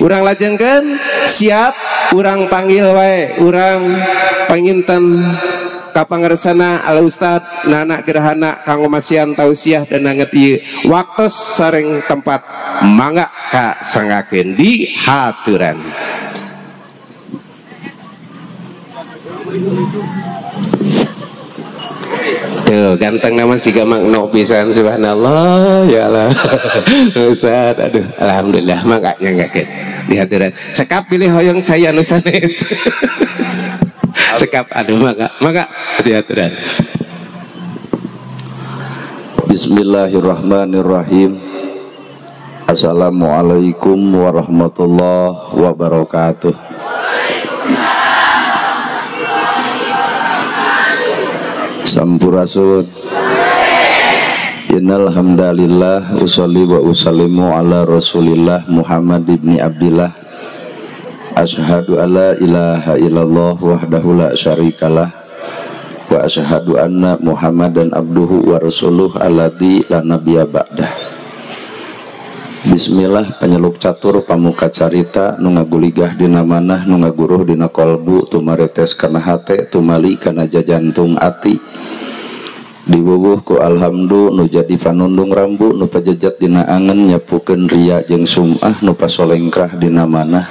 Urang lajengkeun siap urang panggil wae urang panginten ka pangersana Al Ustad Nana Gerhana kanggo masihan tausiah dan anget ieu waktos sareng tempat mangga ka sanggakeun di haturan. Tuh ganteng nama si gamang no pisan subhanallah ya Allah. Ustaz aduh alhamdulillah mangga nyanggakeun di haturan. Cekap pilih hoyong cai anu sanes. Cekap aduh mangga mangga di haturan. Bismillahirrahmanirrahim. Assalamualaikum warahmatullahi wabarakatuh. Sampurasun. Innal hamdalillah usolli wa usallimu ala Rasulillah Muhammad ibni Abdillah. Asyhadu alla ilaha illallah wahdahu la syarikalah wa asyhadu anna Muhammadan abduhu wa rasuluh alladzi la nabiyya ba'dah. Bismillah penyeluk catur pamuka carita nu ngaguligah dina manah nu ngaguruh dina kolbu tumaretes kana hate tumali kana jajantung ati diwuwuh ku alhamdu nu jadi panundung rambu nu pajejat dina angen nyapukeun ria jeung sum'ah nu pasolengkrah dina manah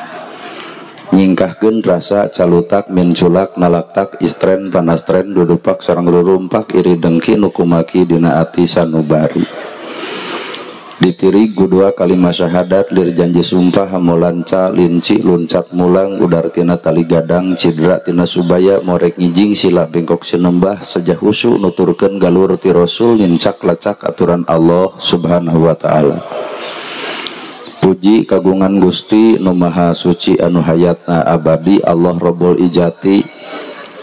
nyingkahkeun rasa calutak minculak nalaktak istren panastren dudupak sareng rurumpak iri dengki nu kumaki dina ati sanubari. Dipiri gudua kalima syahadat lir janji sumpah hamolanca linci luncat mulang udar tina tali gadang cidra tina subaya morek ngijing sila bengkok sinembah sejah husu nuturkeun galur ti rasul nincak lacak aturan Allah subhanahu wa ta'ala. Puji kagungan Gusti nu maha suci anu hayatna abadi Allah Rabbul Ijati.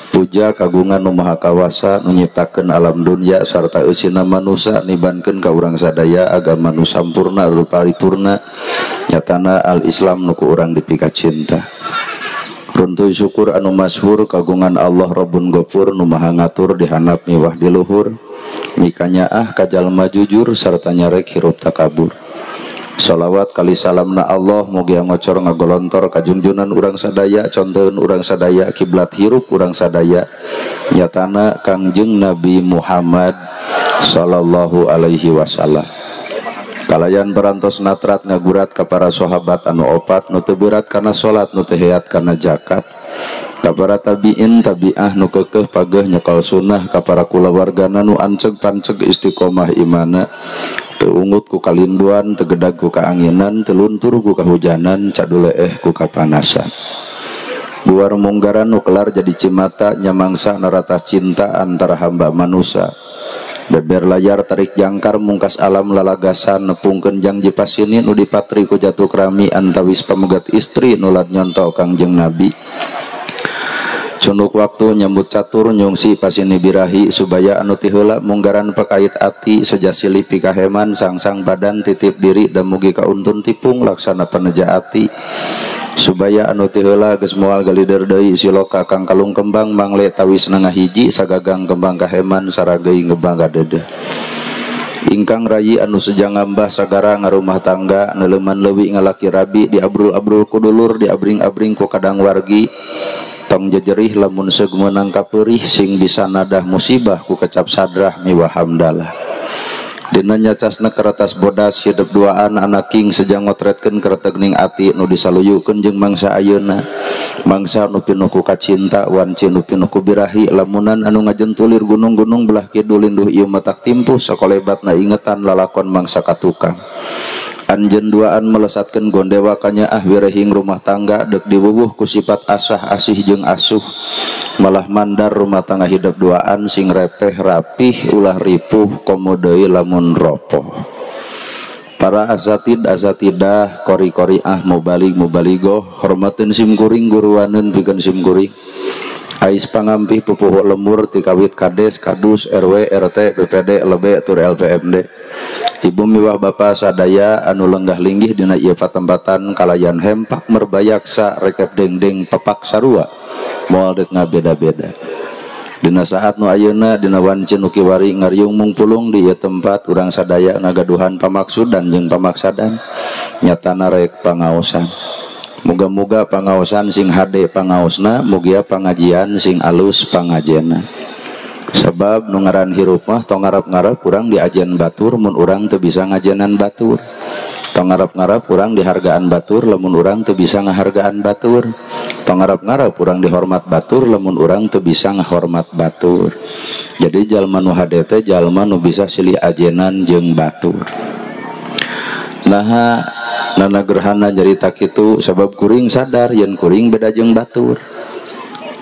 Puja kagungan nu maha kawasa nu nyiptakeun alam dunya sarta eusina manusa nibankeun ka urang sadaya agama nu sampurna paripurna nyatana al-Islam nu ku urang dipika cinta. Runtuy syukur anu masyhur kagungan Allah Rabbun Gofur nu maha ngatur dihandap miwah di luhur mikanyaah ka jalma jujur sarta nyarek hirup takabur. Salawat kali salamna Allah mugia ngocor ngagolontor kajunjunan urang sadaya conteun urang sadaya kiblat hirup urang sadaya nyatana Kangjeng Nabi Muhammad sallallahu alaihi wasallam. Kalayan perantos natrat ngagurat ka para sahabat anu opat nu teu berat kana salat nu teu heat kana zakat ka para tabiin tabiah nu keukeuh pageuh nyekal sunnah ka para kulawargana nu anceg panceg istiqomah imana teu ungut ku kalinduan teu gedag ku kaanginan teu luntur ku kahujanan caduleeh ku kapanasan. Buar munggaran nu kelar jadi cimata nyamangsa naratas cinta antara hamba manusa. Beber layar tarik jangkar mungkas alam lalagasan nepungkeun jangji pasini nu dipatri ku jatuh krami antawis pamegat istri nulat nyonto Kangjeng Nabi. Cunduk waktu nyambut catur nyungsi pasini birahi subaya anu ti heula munggaran pakait ati seja silih pikaheman sangsang badan titip diri dan mugi kauntun tipung laksana paneja ati subaya anu ti heula geus moal galider deui siloka kang kalung kembang mangle tawis nengah hiji sagagang kembang kaheman saragei ngebang kadeudeung. Ingkang rayi anu sejang ngambah sagara ngarumah tangga neuleman leuwi ngalaki rabi diabrul-abrul ku dulur diabring-abring ku kadang wargi tong jejerih lamun seug meunang kapeurih sing bisa nadah musibah ku kecap sadrah miwah hamdalah. Dina nyacasna kertas bodas hidup duaan anak king sejang ngotretkeun keretegning ati nu disaluyukeun jeung mangsa ayeuna mangsa nu pinuh ku kacinta wanci nu pinuh ku birahi lamunan anu ngajentulir gunung-gunung belah kidul linduh ieu matak timpuh sakolebatna ingetan lalakon mangsa katukang. Anjeun duaan melesatkeun gondewa kanyaah wirehing rumah tangga deuk diwuwuh ku sifat asah asih jeung asuh malah mandar rumah tangga hidup duaan sing repeh rapih ulah ripuh komo deui lamun ropoh. Para asatid asatidah kori-kori ah mubalig mubaligoh hormateun sim kuring guruaneun pikeun sim kuring ais pangampih pupuhu lemur tikawit kades kadus RW RT BPD LB tur LPMD. Ibu miwah bapa sadaya anu lenggah linggih dina ieu patempatan kalayan hempak merbayaksa rekep dengdeng pepak sarua moal deuk ngabeda-beda. Dina saat nu ayeuna dina wanci nu kiwari ngariung mungpulung di ieu tempat urang sadaya ngagaduhan pamaksudan jeung pamaksadan nyatana rek pangaosan. Muga-muga pangaosan sing hade pangaosna, mugia pangajian sing alus pangajena. Sebab nu ngaran hirup mah tong ngarep-ngarep urang diajen batur mun urang teu bisa ngajenan batur. Tong ngarep-ngarep urang dihargaan batur lamun urang teu bisa ngahargaan batur. Tong ngarep-ngarep urang dihormat batur lamun urang teu bisa ngahormat batur. Jadi jalma nu hade teh jalma nu bisa silih ajenan jeung batur. Naha Nana Gerhana nyarita kitu sabab kuring sadar yen kuring beda jeung batur.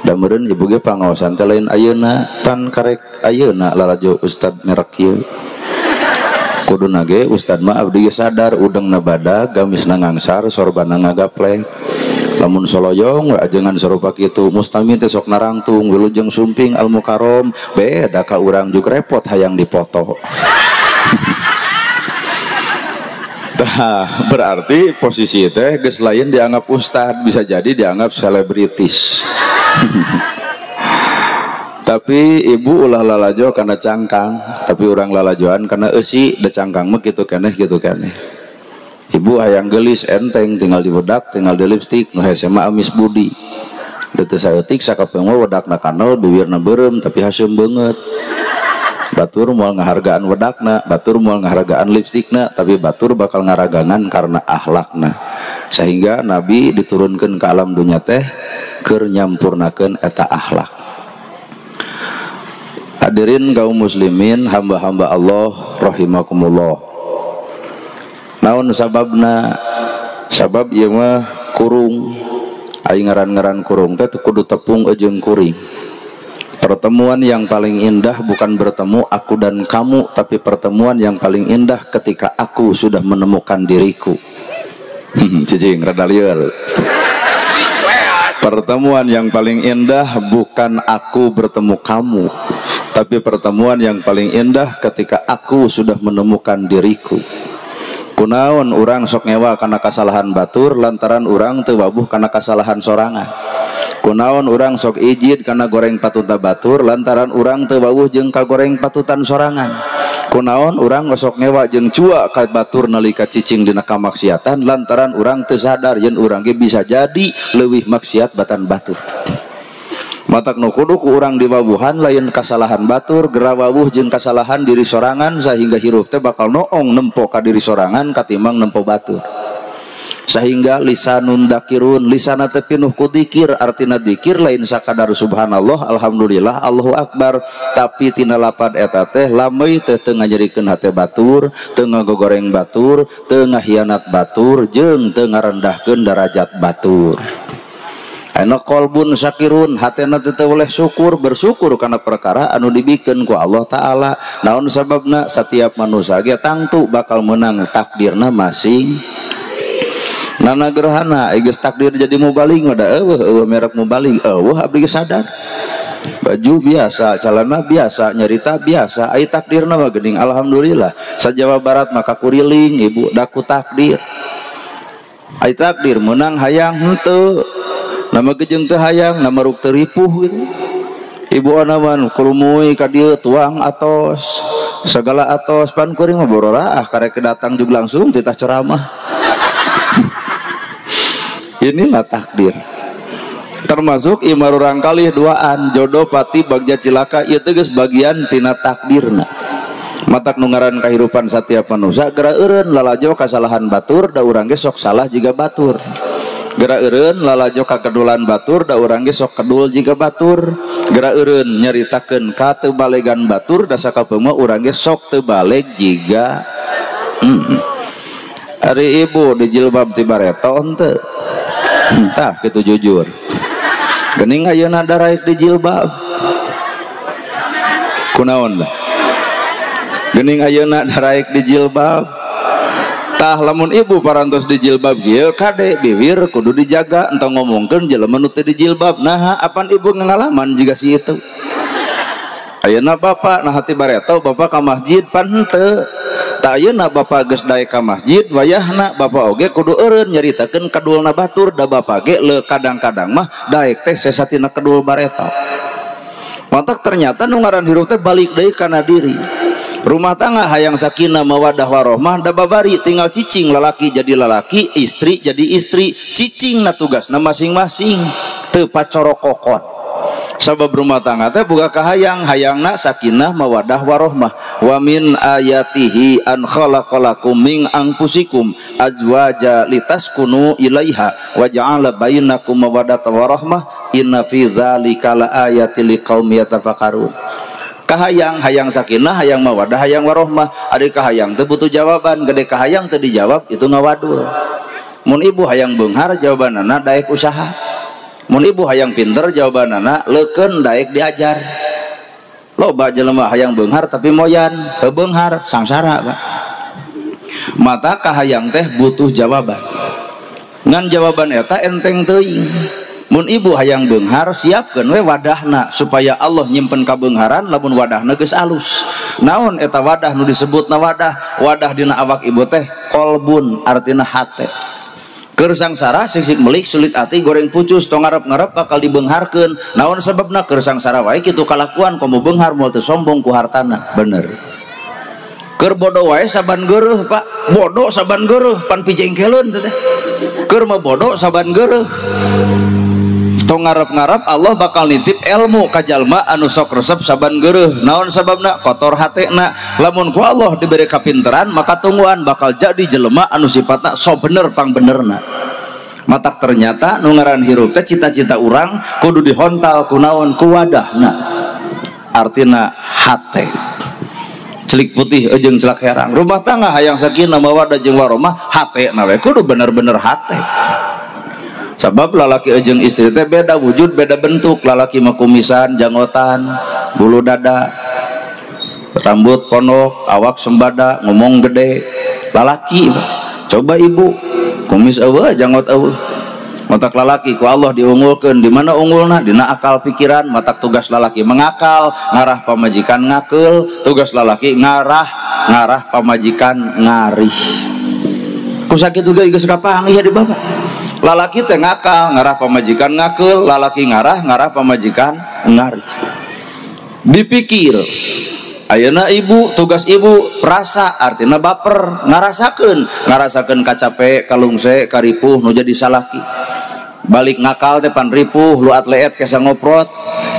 Da meureun ibu ge pangaosan teh lain ayeuna pan karek ayeuna lalajo ustad merek ieu. Kuduna ge ustad mah abdi ge sadar udengna badag gamisna ngangsar sorbana ngagaplek. Lamun soloyong we ajengan sarupa kitu mustami teh sok narangtung wilujeng sumping al mukarrom beda ka urang juk repot hayang dipoto. Tah berarti posisi teh geus lain dianggap ustad bisa jadi dianggap selebritis. Tapi ibu ulah lalajo karena cangkang, tapi urang lalajoan karena eusi da cangkang mah kitu keneh kitu keneh. Ibu hayang geulis enteng tinggal dibedak, tinggal di lipstik, nu hese mah amis budi. Da teu saeutik sakapeung mah wedakna kanel, bibirna beureum tapi haseum beungeut. Batur moal ngahargaan wedakna, batur moal ngahargaan lipstikna, tapi batur bakal ngaragangan karena akhlakna. Sehingga Nabi diturunkan ke alam dunia teh keur nyampurnakeun eta akhlak. Hadirin kaum muslimin, hamba-hamba Allah rahimakumullah. Naon sababna? Sabab ieu mah kurung. Ai ngaran-ngaran kurung teh kudu tepung jeung kuring. Pertemuan yang paling indah bukan bertemu aku dan kamu, tapi pertemuan yang paling indah ketika aku sudah menemukan diriku. Cicing rada lieur. Pertemuan yang paling indah bukan aku bertemu kamu, tapi pertemuan yang paling indah ketika aku sudah menemukan diriku. Kunaon urang sok ngewa kana kasalahan batur lantaran urang teu wabuh kana kasalahan sorangan. Kunaon urang sok ijid kana goreng patuta batur lantaran urang teu wawuh jeung kagoreng patutan sorangan. Kunaon urang sok ngewa jeung cua ka batur nalika cicing dina kamaksiatan lantaran urang teu sadar yen urang ge bisa jadi leuwih maksiat batan batur. Matak nu kudu ku urang diwawuhan lain kasalahan batur, gera wawuh jeung kasalahan diri sorangan sehingga hirup teh bakal noong nempo ka diri sorangan katimbang nempo batur. Sehingga lisanun dakirun, lisana teh pinuh ku dikir, artina dikir lain sakadar subhanallah, alhamdulillah, Allahu akbar, tapi tina lapad eta teh lameuy teh teu ngajadikeun hate batur, teu ngagogoreng batur, teu ngahianat batur, jeung teu ngarendahkeun darajat batur. Ayeuna qalbun syakirun, hatena teh teu boleh syukur, bersyukur kana perkara anu dibikeun ku Allah Ta'ala. Naon sababna? Setiap manusia ge tangtu bakal menang takdirna masing. Nana Gerhana geus takdir jadi mubalig mah da eueuh eueuh merek mubalig eueuh abdi geus sadar. Baju biasa, celana biasa, nyarita biasa, ai takdirna mah geuning alhamdulillah. Sa Jawa Barat maka kuriling ibu daku takdir. Ai takdir meunang hayang henteu. Nama gejeng teu hayang, nama ruk teu ripuh gitu. Ibu anaman kulumui ka dieu tuang atos, segala atos pan kuring mah bororaah karek datang juga langsung titah ceramah. Inilah takdir. Termasuk imarurang kalih duaan jodoh pati bagja cilaka ieu teh geus bagian tina takdirna. Matak nu ngaran kahirupan satiap manusia gera eureun lalajo kasalahan batur da urang ge sok salah jiga batur. Gera eureun lalajo kakedulan batur da urang ge sok kedul jiga batur. Gera eureun nyaritakeun ka teu balegan batur da sakapeung mah urang ge sok teu baleg jiga. Ari ibu di jilbab ti bareto henteu. Entah gitu jujur. Gening ayeuna daraek di jilbab. Kunaon lah. Gening ayeuna daraek di jilbab. Tah lamun ibu parantos di jilbab kieu kade bibir kudu dijaga entong ngomongkeun jelema nu teu di jilbab. Naha apan ibu ngalaman jiga si itu. Ayeuna bapak nah hati bareto bapak ka masjid pan henteu. Tak ayeuna bapak geus daek ka masjid wayahna bapak oge kudu eureun nyaritakeun kadulna batur da bapak ge le kadang-kadang mah daek teh sesatina kedul bareto. Matak ternyata nu ngaran hirup teh balik deui kana diri. Rumah tangga hayang sakinah mawadah warohmah da babari tinggal cicing lalaki jadi lalaki, istri jadi istri, cicing na tugasna masing-masing teu pacorokokon. Sabab rumah tangga teh boga kahayang, hayangna sakinah mawadah warohmah. Wa min ayatihi an khalaqalakum min anfusikum azwaja litaskunu ilaiha wa ja'ala bainakum mawaddatan warahmah inna fi dzalika laayatil liqaumin yatafakkarun. Kahayang, hayang sakinah, hayang mawadah, hayang warohmah. Ada kahayang teu butuh jawaban, gede kahayang teu dijawab itu ngawadul. Mun ibu hayang beunghar jawabanana daek usaha. Mun ibu hayang pinter jawabanana leukeun daek diajar. Loba jelema hayang beunghar tapi moyan, heuh beunghar sangsara, Pak. Mata kahayang teh butuh jawaban. Ngan jawaban eta enteng teuing. Mun ibu hayang beunghar siapkeun we wadahna supaya Allah nyimpen kabeungharan lamun wadahna geus alus. Naon eta wadah nu disebutna wadah? Wadah dina awak ibu teh kolbun artina hate. Keur sangsara sisik melik sulit ati goreng pucus tong ngarep-ngarep bakal dibeungharkeun. Naon sababna keur sangsara wae kitu kalakuan komo beunghar moal teu sombong ku hartana. Bener. Keur bodoh wae saban geureuh, Pak. Bodoh saban geureuh pan pijengkeleun teh. Keur mah bodoh saban geureuh. Tong ngarep-ngarep Allah bakal nitip ilmu ka jalma anu sok resep saban geureuh. Naon sababna? Kotor hatena. Lamun ku Allah diberi kapinteran maka tungguan bakal jadi jelema anu sifatna so bener pang benerna. Matak ternyata nu ngaran hirup teh cita-cita urang kudu dihontal ku naon ku wadahna. Artina hate. Celik putih jeung celak herang. Rumah tangga hayang sakinah mawaddah jeung warahmah hatena we kudu bener-bener hate. Sebab lalaki jeung istri teh beda wujud, beda bentuk. Lalaki mah kumisan, janggotan, bulu dada, rambut pondok, awak sembada, ngomong gede. Lalaki, coba ibu, kumis eueuh, janggot eueuh. Matak lalaki ku Allah diunggulkeun. Di mana unggulna? Dina akal pikiran. Matak tugas lalaki mengakal, ngarah pamajikan ngakeul. Tugas lalaki ngarah, ngarah pamajikan ngarih. Ku sakitu ge geus kapanggih di bapak. Lalaki teh ngakal, ngarah pamajikan ngakeul, lalaki ngarah, ngarah pamajikan ngarih. Dipikir, ayeuna ibu, tugas ibu rasa, artinya baper, ngarasakeun, ngarasakeun kacape, kalungse, karipuh nu jadi salaki. Balik ngakal teh pan ripuh, lu atleet kesa ngoprot,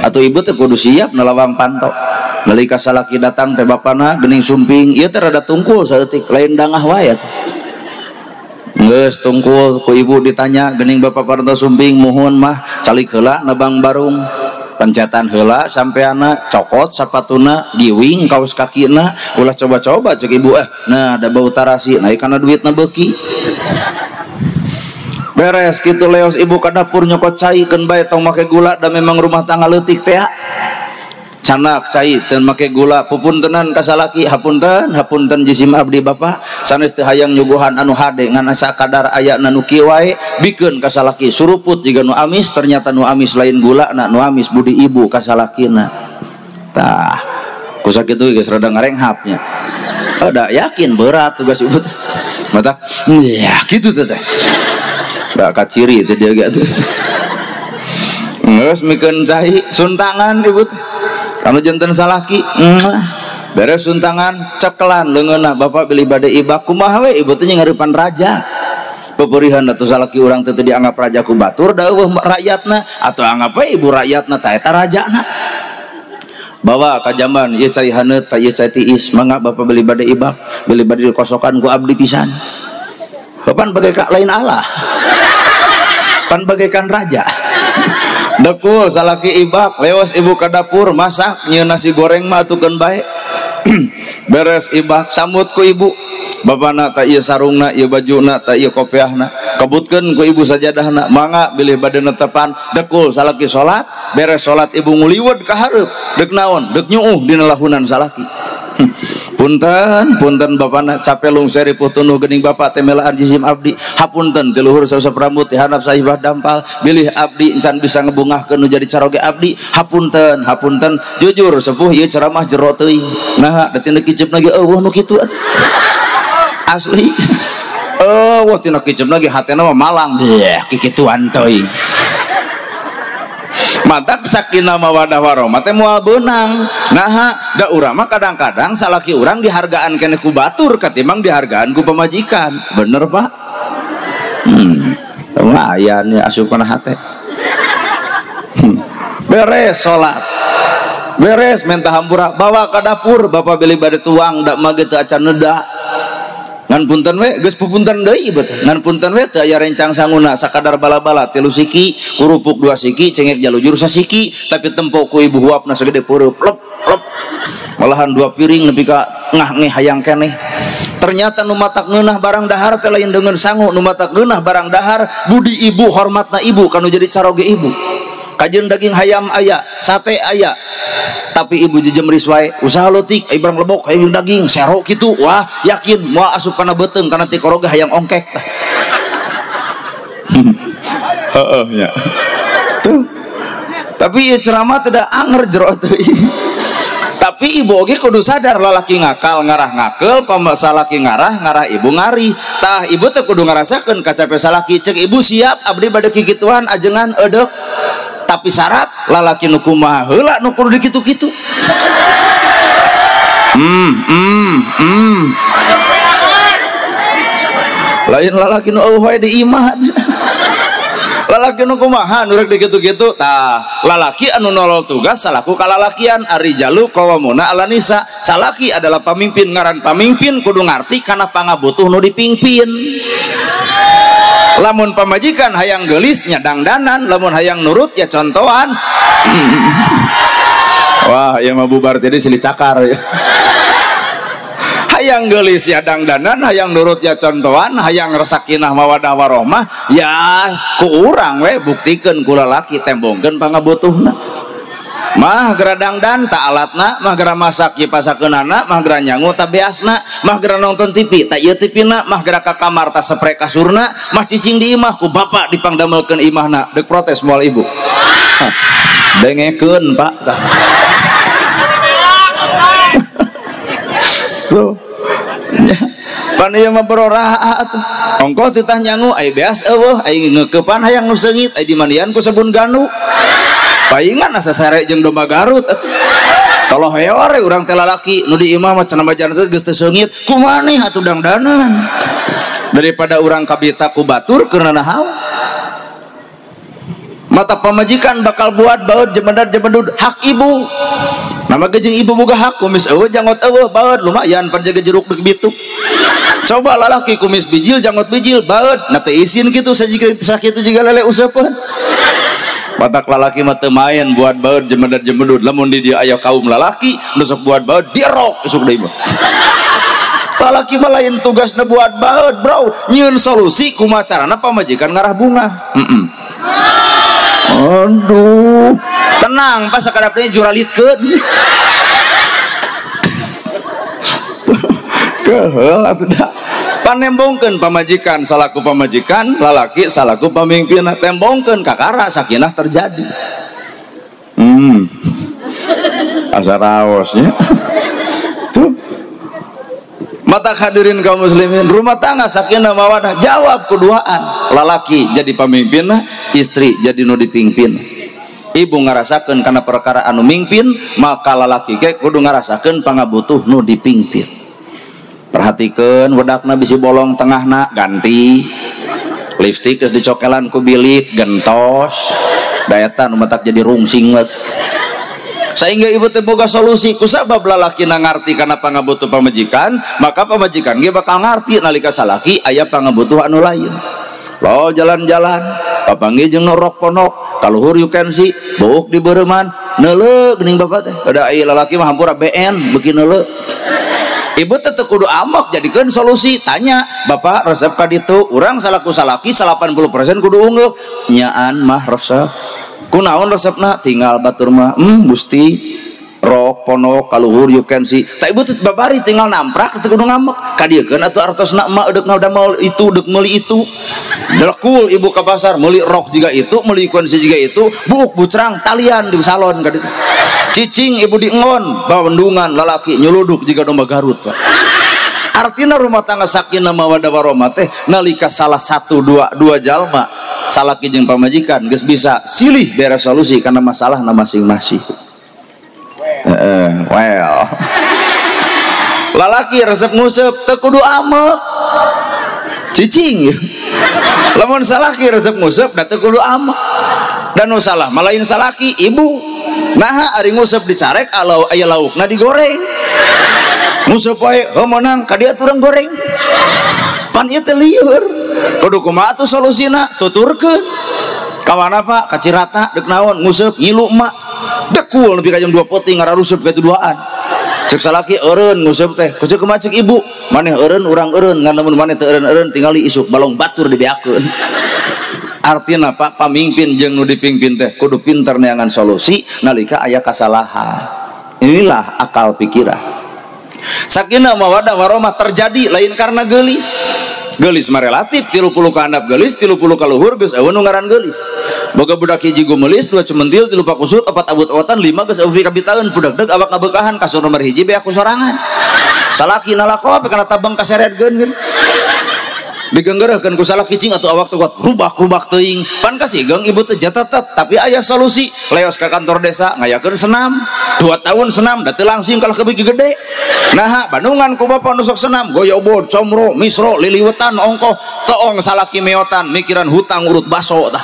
atau ibu teh kudu siap nelawang panto. Nalika salaki datang teh bapana geuning sumping, ieu teh rada tungkul saeutik, lain dangah wae atuh. Geus tungkul ku ibu ditanya geuning bapak parantos sumping muhun mah calik heula nebang barung pencetan heula sampeana cokot sapatuna giwing kaos kakina ulah coba-coba cek ibu nah da bau tarasi naik kana duitna beuki beres kitu leos ibu ka dapur nyokot cai keun bae tong make gula da memang rumah tangga leutik teh canak cai teu make gula pupuntenan ka salaki hapunten hapunten jisim abdi bapak sanes teu hayang nyuguhan anu hade ngan sakadar aya nu kieu wae bikeun ka salaki suruput jiga nu amis ternyata nu amis lain gula na nu amis budi ibu ka salakina tah ku sakitu geus rada ngarenghapnya da yakin berat tugas ibu mata ya kitu teh da kaciri teh dia ge atuh geus mikeun cai suntangan ibu teh anu janten salaki beres suntangan cekelan leungeunna bapak bilih bade ibak kumaha we ibu teh ngarepan raja peperihan atuh salaki urang teh teu dianggap raja ku batur da eueuh rakyatna atuh anggap we ibu rakyatna ta eta rajana bawa ka jamban ieu cai haneut ta ieu cai tiis mangga bapak bilih bade ibak bilih bade dikosokan ku abdi pisan pan bagaikan lain Allah pan bagaikan raja. Dekul salaki ibak lewas ibu ke dapur masak nyieun nasi goreng mah atukeun bae beres ibak sambut ku ibu bapana ta ieu sarungna ieu bajuna ta ieu kopiahna kebutkeun ku ibu sajadahna mangga bilih bade netepan dekul salaki salat beres salat ibu nguliwet ka hareup deuk naon deuk nyuuh dina lahunan salaki. Punten punten bapana capek lungser ripuh tunuh geuning bapak teh melaan jisim abdi hapunten ti luhur sausap rambut ti handap sahibah dampal bilih abdi encan bisa ngebungahkeun nu jadi caroge abdi hapunten hapunten jujur sepuh ieu ceramah jero teuing naha da tina kicepna ge eueuh nu kitu atuh asli eueuh tina kicepna ge hatena mah malang deh kikituan teuing. Matak sakinah mawadah warahmah teh moal beunang. Naha da urang mah kadang-kadang salaki urang dihargaan keneh ku batur katimbang dihargaan ku pamajikan. Bener Pak? Lumayan ya asup kana hate. Beres salat. Beres minta hampura, bawa ke dapur, bapak beli bade tuang, dak mah teu acan neda. Ngan punten we geus pupunten deui ieu teh. Ngan punten we teu aya rencang sanguna sakadar bala-bala 3 siki, kurupuk 2 siki, cengek jalujur sasiki, tapi tempo ku ibu huapna sagede peureub lep lep. Malahan 2 piring nepi ka ngah ngeh hayang keneh. Ternyata nu matak ngeunah barang dahar teh lain deungeun sangu, nu matak ngeunah barang dahar budi ibu, hormatna ibu kanu jadi caroge ibu. Kajeun daging hayam aya, sate aya, tapi ibu jejemris wae, usaha leutik, ai barang lebok hayang daging, sero kitu, wah yakin moal asup kana beuteung kana tikoro ge hayang ongkek tah. Heeh nya. Tuh. Tapi ieu ceramah teh da anger jero teh. Tapi ibu oge kudu sadar lalaki ngakal ngarah ngakel, salaki ngarah ngarah ibu ngari. Tah ibu teh kudu ngarasakeun kacape salaki, cek ibu siap abdi bade kikituan ajengan eudeuh. Tapi syarat lalaki nu kumaha heula nu kudu dikitu-kitu. Lain lalaki nu eueuh wae di imah. Lalaki nu kumaha nu rek dikitu-kitu tah lalaki anu nolol tugas salaku kalalakian arijalu qawwamuna 'ala nisa. Salaki adalah pamimpin, ngaran pamimpin kudu ngarti kana pangabutuh nu dipingpin. Lamun pamajikan hayang geulis nya dangdanan, lamun hayang nurut ya contohan. Wah, ya mah bubar jadi silih cakar ya. Hayang geulis ya dangdanan, hayang nurut ya contohan, hayang sakinah mawadah warahmah ya ku urang we buktikeun ku lalaki tembongkeun pangabutuhna. Mah geura dangdan tak alatna, mah geura masak ye pasakeunana, mah geura nyangu ta beasna, mah geura nonton TV ta ieu TV-na, mah geura ka kamar ta sepre kasurna, mah cicing di imah ku bapak dipangdamelkeun imahna, deuk protes moal ibu. Hah, dengekeun Pak tah. Tuh. Pan ieu mah beroraha atuh. Ongkoh titah nyangu ai beas eueuh, ai ngeukepan hayang nu seungit, ai dimandian ku sabun ganu. Paingan asa sare jeung domba Garut atuh. Toloh heore urang teh lalaki nu di imah mah cenah majan teh geus teu seungit, kumaneh atuh dangdanan. Daripada urang kabita ku batur keur nanahaon. Mata pamajikan bakal buat baeud jemedar jemedud hak ibu. Nama ge jeung ibu boga hak, kumis eueuh janggot eueuh baeud lumayan parjaga jeruk deuk bituk. Coba lalaki kumis bijil janggot bijil baeud na teu isin kitu sakitu jiga lele useupeun. Batak lalaki mah teu main buat baeud jemedar jemedud, lamun di dieu aya kaum lalaki nu sok buat baeud dirok isuk deui mah. Lalaki mah lain tugasna buat baeud, bro, nyieun solusi kumaha carana pamajikan ngarah bunga. Aduh, tenang pas sakadapnya juralitkeun. Keheul atuh da. Panembongkeun pamajikan salaku pamajikan, lalaki salaku pamimpin, tembongkeun kakara sakinah terjadi. Asa raosnya. Tuh. Mata hadirin kaum muslimin, rumah tangga sakinah mawadah jawab keduaan. Lalaki jadi pamimpin, istri jadi nu dipingpin. Ibu ngarasakeun kana perkara anu mingpin, maka lalaki ge kudu ngarasakeun pangabutuh nu dipingpin. Perhatikeun wedakna bisi bolong tengahna ganti, lipstik geus dicokelan ku bilik gentos, da eta nu matak jadi rungsing Sehingga ibu teh boga solusi kusabab lalakina ngarti kana pangabutuh pamajikan, maka pamajikan ge bakal ngarti nalika salaki aya pangabutuh anu lain. Lo jalan-jalan papanggih jeung nu rok ponok kaluhur you can see buuk di beureman neuleuh geuning bapak teh da aya lalaki mah hampura BN beuki neuleuh. Ibu teh teu kudu amok, jadikeun solusi, tanya bapak resep ka ditu, urang salaku salaki 80% kudu unggeuh nyaan mah resep. Kunaon resepna tinggal batur mah Gusti rok ponok kaluhur you can see. Ta ibu teh babari tinggal namprak teu kudu ngambek kadiekeun atuh artosna emak deuk ngadamel itu deuk meuli itu. Jelekul ibu ka pasar meuli rok jiga itu, meuli kunci jiga itu, buuk bucrang talian di salon ka ditu. Cicing ibu diengon bawendungan lalaki nyuluduk jiga domba Garut Pak. Artinya rumah tangga sakinah mawaddah warahmah teh nalika salah satu dua jalma salaki jeung pamajikan geus bisa silih beres solusi karena masalahna masing-masing. Well. Lalaki resep nguseup teu kudu amek. Cicing. Lamun salaki resep nguseup da teu kudu amek. Dan nu salah malain salaki ibu. Naha ari nguseup dicarek alau aya laukna digoreng. Nguseup wae heuh meunang ka dieu urang goreng. Pan ieu teh lieur. Kudu kumaha atuh solusina? Tuturkeun. Ka mana Pak? Ka Cirata deuk naon? Nguseup ngilu emak. Dekul nepi ka jam 2 peuting ngararuseup ka duaan. Cek salaki eureun nguseup teh. Kucek kumaha cek ibu? Maneh eureun urang eureun ngan lamun maneh teu eureun-eureun tingali isuk balong batur dibeakeun. Artina Pak, pamimpin jeung nu dipingpin teh kudu pinter neangan solusi nalika aya kasalahan. Inilah akal pikiran. Sakinah mawaddah warahmah terjadi lain karena geulis. Geulis mah relatif 30 ka handap geulis, 30 ka luhur geus eueuh nu ngaran geulis. Boga budak hiji gumelis, 2 cementil, 3 pakusut, 4 abut-abotan, 5 geus eueuh kabitaeun, budak deuk awak ngabeukahan kasur nomor 1 beak ku sorangan. Salaki nalako apa kana tabang kaseretkeun geun. Digenggerehkeun ku salaki cing atuh awak teh kuat rubak-rubak teuing. Pan kasigeung ibu teh jatetet, tapi aya solusi. Leos ka kantor desa ngayakeun senam. 2 tahun senam da teu langsing kalah kebiki gede. Naha Bandungan ku bapa nu sok senam goyobod, comro, misro, liliwetan ongkoh, toong salaki meotan mikiran hutang urut baso tah.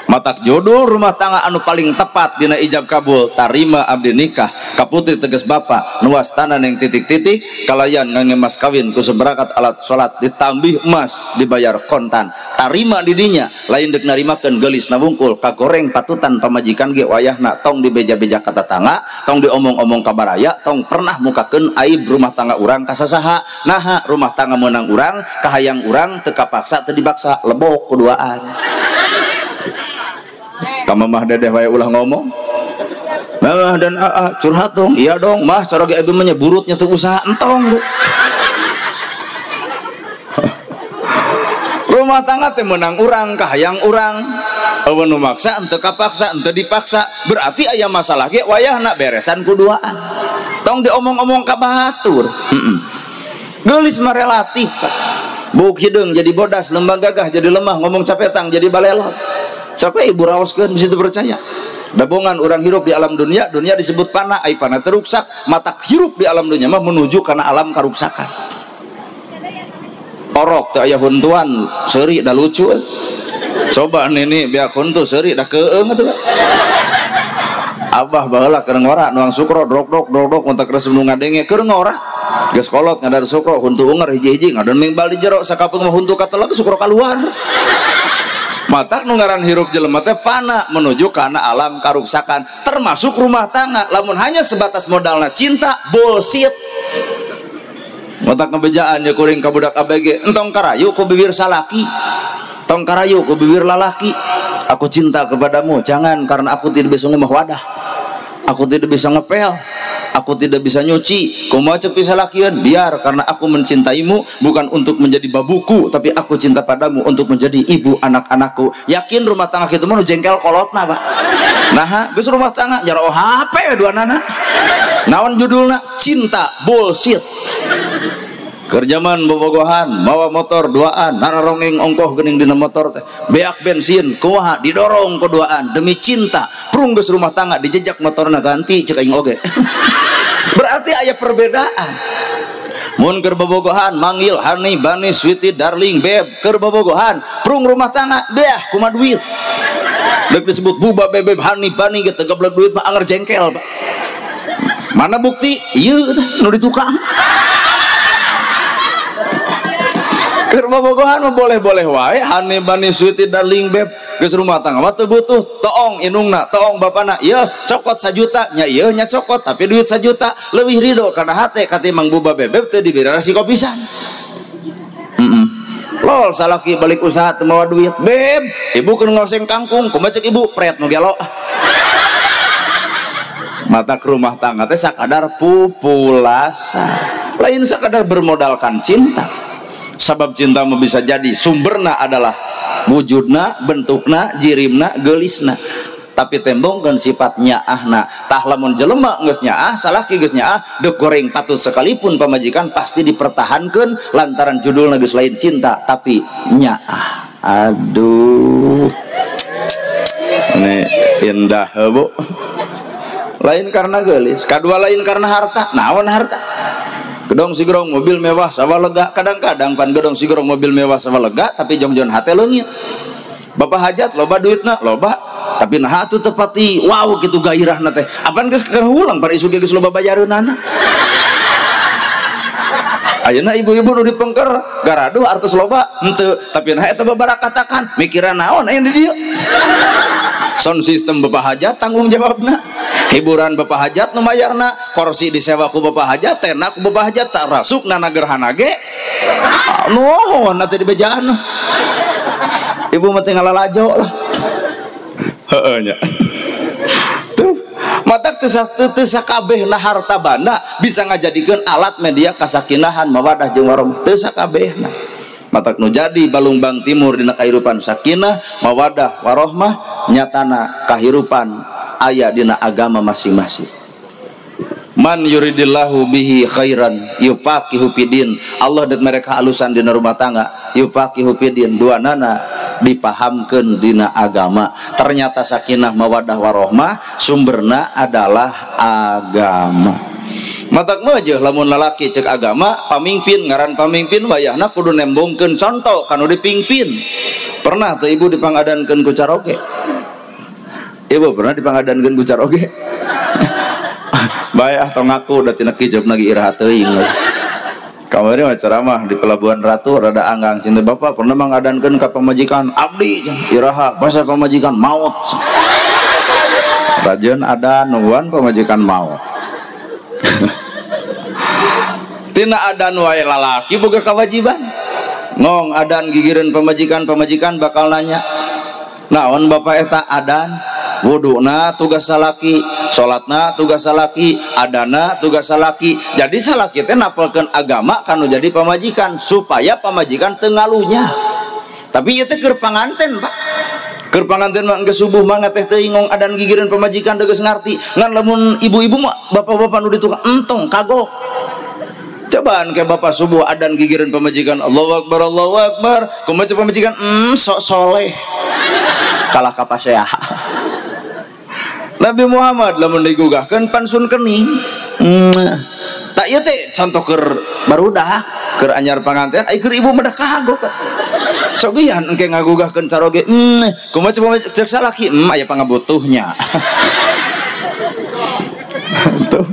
Matak judul rumah tangga anu paling tepat dina ijab kabul tarima abdi nikah kaputri teges bapa nuas tanah yang titik-titik kalayan ngange mas kawin ku seberangkat alat salat ditambih emas dibayar kontan tarima didinya lain dek narimakeun geulis na wungkul kagoreng patutan pamajikan ge wayahna tong dibeja-beja ka tatangga tong diomong-omong ka baraya tong pernah mukakeun aib rumah tangga urang ka sasaha. Naha rumah tangga meunang urang kahayang urang teu kapaksa teu dibaksa lebok kuduaan. Ka mamah dedeh wae ulah ngomong. Mamah dan aa curhat dong. Iya dong, mah cara ge abi mah burutnya teu usaha entong teu. Rumah tangga teh meunang urang, kahayang urang. Eueuh nu maksa henteu kapaksa, henteu dipaksa. Berarti aya masalah ge wayahna beresan kuduaan. Tong diomong-omong ka batur. Heeh. Geulis mah relatif. Buk hideung jadi bodas, lembang gagah jadi lemah, ngomong capetang jadi balelot. Siapa ibu raoskeun bisa percaya. Dabongan orang hirup di alam dunia, dunia disebut panah, ai panah teruksak, mata hirup di alam dunia mah menuju karena alam karuksakan. Orok teu aya huntuan, seuri da lucu. Coba nini biak huntu seuri da keung atuh. Abah baheula keur ngora nuang sukro drok-drok drok-drok mun teu resep nu ngadenge keur ngora. Geus kolot ngadar sukro huntu unger hiji-hiji ngadon mengbal di jero sakapeung mah huntu kateleg sukro kaluar. Matak nu ngaran hirup jelema teh fana menuju kana alam karuksakan termasuk rumah tangga lamun hanya sebatas modalna cinta bullshit. Matak ngebejaan ya kuring ka budak ABG entong karayu ku bibir salaki tong karayu ku bibir lalaki. Aku cinta kepadamu jangan karena aku tidak bisa ngomah wadah, aku tidak bisa ngepel, aku tidak bisa nyuci. Kumaha ceuk pisalakieun biar karena aku mencintaimu bukan untuk menjadi babuku tapi aku cinta padamu untuk menjadi ibu anak-anakku. Yakin rumah tangga kitu mah nu jengkel kolotna Pak. Naha geus rumah tangga jaro HP duanana. Naon judulna? Cinta bullshit. Kerjaman bobogohan mawa motor duaan nararongeng ongkoh geuning dina motor teh beak bensin kumaha didorong ku duaan demi cinta prung geus rumah tangga dijejak motorna ganti cek aing oge. Berarti aya perbedaan. Mun keur bobogohan manggil honey bunny sweetie darling babe keur bobogohan prung rumah tangga beah kumaha duit deuk disebut buba bebeb honey bunny ge teu geblek duit mah anger jengkel Pak. Mana bukti ieu teh nu di tukang. Keur bobogohan mah boleh-boleh wae honey bunny sweetie darling babe geus rumah tangga mah teu butuh toong indungna toong bapana ieu cokot sajuta nya ieu nya cokot tapi duit sajuta leuwih ridho kana hate katimbang buba bebeb teu dibere resiko pisan. Lol salaki balik usaha teu mawa duit beb ibu keur ngoseng kangkung kumaha ceuk ibu pret nu gelo. Mata ke rumah tangga teh sakadar pupulasa lain sakadar bermodalkan cinta. Sabab cinta mah bisa jadi sumberna adalah wujudna, bentukna, jirimna, geulisna. tapi tembongkeun sifat nyaahna. Tah lamun jelema geus nyaah, salaki geus nyaah, deuk goreng patut sekalipun pamajikan pasti dipertahankeun lantaran judulna geus lain cinta tapi nyaah. Aduh. Ini indah Bu. Lain karena geulis, kadua lain karena harta. Naon harta? Gedong sigrong mobil mewah sawah lega. Kadang-kadang pan gedong sigrong mobil mewah sawah lega tapi jongjon hate leungit. Bapak hajat loba duitna loba, tapi nah atuh tepati wow kitu gairahna teh. Apan geus kahulang pan isuk geus loba bayareunana. Ayeuna ibu-ibu nu dipengker garaduh artos loba henteu, tapi nah eta babarakatakan mikiran naon aya di dieu. Sound system bapak hajat tanggung jawabna, hiburan bapak hajat nu mayarna, kursi disewa ku bapak hajat, tena ku bapak hajat, tak rasuk nana gerhana ge nuhun teh dibejaan. Ibu mah teh ngalalajo lah. Heeh nya. Tuh matak teu sakabehna harta banda bisa ngajadikeun alat media kasakinahan mawadah jeung warahmah, teu sakabehna. Matak nu jadi Balungbang Timur dina kahirupan sakinah mawadah warohmah nyatana kahirupan aya dina agama masing-masing. Man yuridillahu bihi khairan yufaqihu fidin. Allah deuk mereka alusan dina rumah tangga, yufaqihu fidin, duanana dipahamkeun dina agama. Ternyata sakinah mawadah warohmah sumberna adalah agama. Matak meujeun lamun lalaki cek agama pamimpin, ngaran pamimpin wayahna kudu nembongkeun contoh kanu dipingpin. Pernah teu ibu dipangadankeun ku caroge? Ibu pernah dipangadankeun ku caroge? Bae ah tong ngaku da tina kijab lagi iraha teuing. Kamari mah ceramah di Pelabuhan Ratu rada anggang cinta bapak pernah mangadankeun ka pamajikan abdi iraha basa pamajikan maot. Rajeun adan nungguan pamajikan maot. Tina adan wae lalaki boga kewajiban ngong adan gigireun pamajikan, pamajikan bakal nanya naon bapak eta adan, wuduna tugas salaki, salatna tugas salaki, adana tugas salaki. Jadi salaki teh napelkeun agama kanu jadi pamajikan supaya pamajikan teu ngalunya. Tapi ieu teh keur panganten Pak, keur panganten mah geus subuh mah teh teuing ngong adan gigireun pamajikan teu geus ngarti. Ngan lamun ibu-ibu mah bapak-bapak nu ditukang entong kagok. Cobaan ke bapak subuh adan gigireun pamajikan Allahu Akbar Allahu Akbar, kumaha pamajikan sok soleh kalah kapasea. Nabi Muhammad lamun digugahkeun pansun kening. Tak ieu teh contoh keur barudak keur anyar panganten ai keur ibu mah kagok. Cobian engke ngagugahkeun caroge kumaha cek salaki aya pangabutuhnya. Tuh.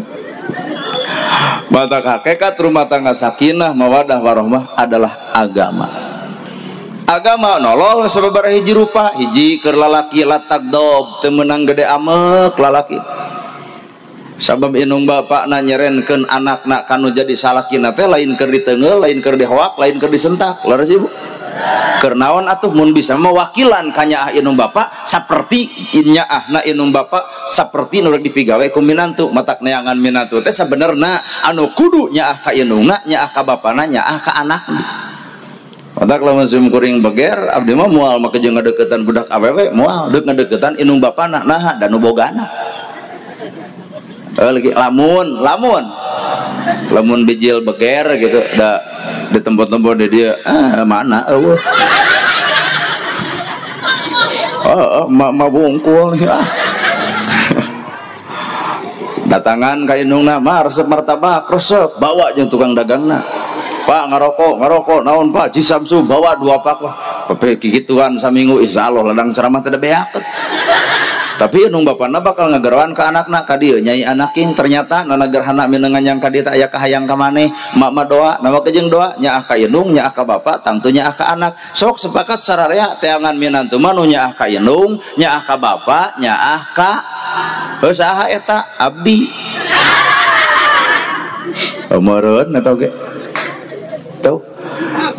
Batak hakikat rumah tangga sakinah mawadah warohmah adalah agama. Agama nolol sababaraha hiji rupa, hiji keur lalaki latak dob teu meunang gede amek lalaki. Sabab indung bapakna nyerenkeun anakna kanu jadi salakina teh lain keur diteungeul, lain keur dihoak, lain keur disentak. Leres ibu? Keur naon atuh mun bisa mewakilan ka nyaah indung bapak saperti nyaahna indung bapak saperti nu rek dipigawe ku minantu. Matak neangan minantu teh sabenerna anu kudu nyaah ka indungna, nyaah ka bapana, nyaah ka anakna. Matak lamun sim kuring beger abdi mah moal make jeung ngadeukeutan budak awewe, moal deuk ngadeukeutan indung bapana naha da nu bogana. Lagi lamun lamun lamun bijil beger gitu da di tempat-tempat di dia mana eueuh oh ma bungkul nih ah. Datangan ka indungna mah resep martabak resep bawa jeung tukang dagangna. Pak ngarokok ngarokok naon Pak Cisamsu bawa 2 pak lah pepe kikituan saminggu insyaallah ladang ceramah teh beak. Tapi indung bapana bakal ngageroan ka anakna ka dieu nyai anaking ternyata nana gerhana minengan yang ka dieu teh aya kahayang ka maneh mak mah doa nama kejeng doa nyaah ka indung nyaah ka bapak tangtu nyaah ka anak. Sok sepakat sararea teangan minantu mah nu nyaah ka indung nyaah ka bapak nyaah ka heuh saha eta abdi meureun eta oge. Tuh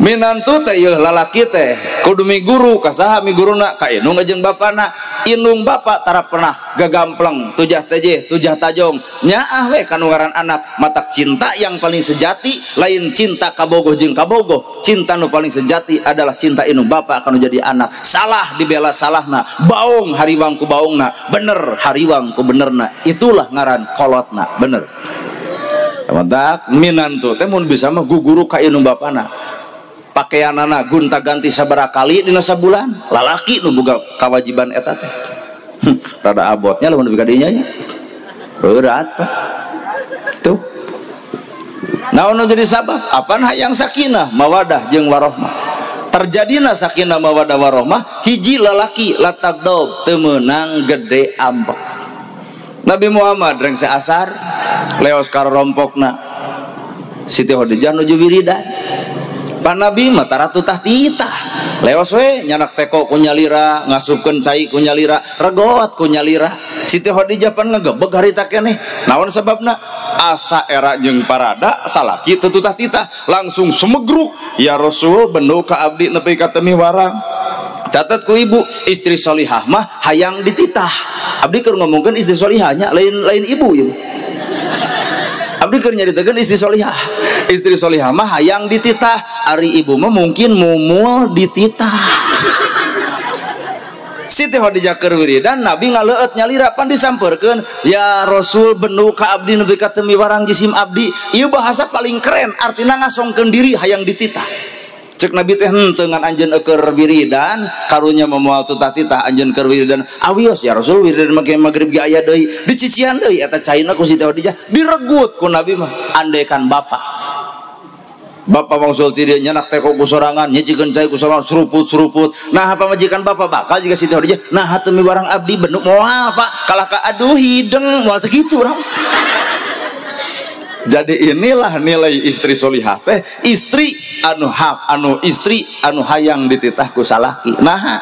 Minantu teh yeuh lalaki teh kudu miguru ka saha miguruna ka indung jeung bapana. Indung bapak tara pernah gagampleng tujah tejeh tujah tajong nyaah we kanu ngaran anak. Matak cinta yang paling sejati lain cinta kabogoh jeung kabogoh, cinta nu paling sejati adalah cinta indung bapak kanu jadi anak. Salah dibela salahna, baung hariwang ku baungna, bener hariwang ku benerna, itulah ngaran kolotna bener. Matak minantu teh mun bisa mah guguru ka indung bapana. Pakaianana gonta ganti sabaraha kali dina sabulan, lalaki nu boga kewajiban eta teh. Rada abotnya lamun nepi ka dinya nya. Berat Pak. Tuh. Naon nu jadi sabab? Apan hayang sakinah, mawadah jeung warohmah. Terjadina sakinah mawadah warohmah hiji lalaki latagdob teu meunang gede ambek. Nabi Muhammad rengse asar leos ka rompokna. Siti Khadijah nuju wiridan. Pan Nabi mah tara tutah titah. Leos we nyanak teko ku nyalira, ngasupkeun cai ku nyalira, regot ku nyalira. Siti Khadijah pan ngagebeg harita keneh. Naon sababna? Asa era jeung parada salaki teu tutah titah, langsung sumegruk. Ya Rasul, bendo ka abdi nepi ka teu miwarang. Catat ku ibu, istri solihah mah hayang dititah. Abdi keur ngomongkeun istri solihahnya, lain ibu ibu. Abdi keur nyaritakeun istri solihah. Istri solihah mah hayang dititah, ari ibu mah mungkin mumul dititah. Siti Khadijah keur wiridan, Nabi ngaleueut nyalira pan disampeurkeun, ya Rasul benu ka abdi nepi ka teu miwarang jisim abdi. Ieu bahasa paling keren, artina ngasongkeun diri hayang dititah. Cek Nabi teh henteu ngan anjeun keur wiridan, karunya moal tutah-titah anjeun keur wiridan. Awios ya Rasul wiridan make magrib ge aya deui, dicician deui eta caina ku Siti Khadijah, diregut ku Nabi mah andekan bapak. Bapak wangsul ti dieu nyanak teko ku sorangan, nyicikeun cai ku sorangan, seruput-seruput. Nah pamajikan bapak bakal jiga Siti Khadijah, nah teu miwarang abdi benuk moal Pak, kalah ka aduh hideng moal teu kitu urang. Jadi inilah nilai istri solihah teh, istri anu hak, anu istri anu hayang dititah ku salaki. Nah,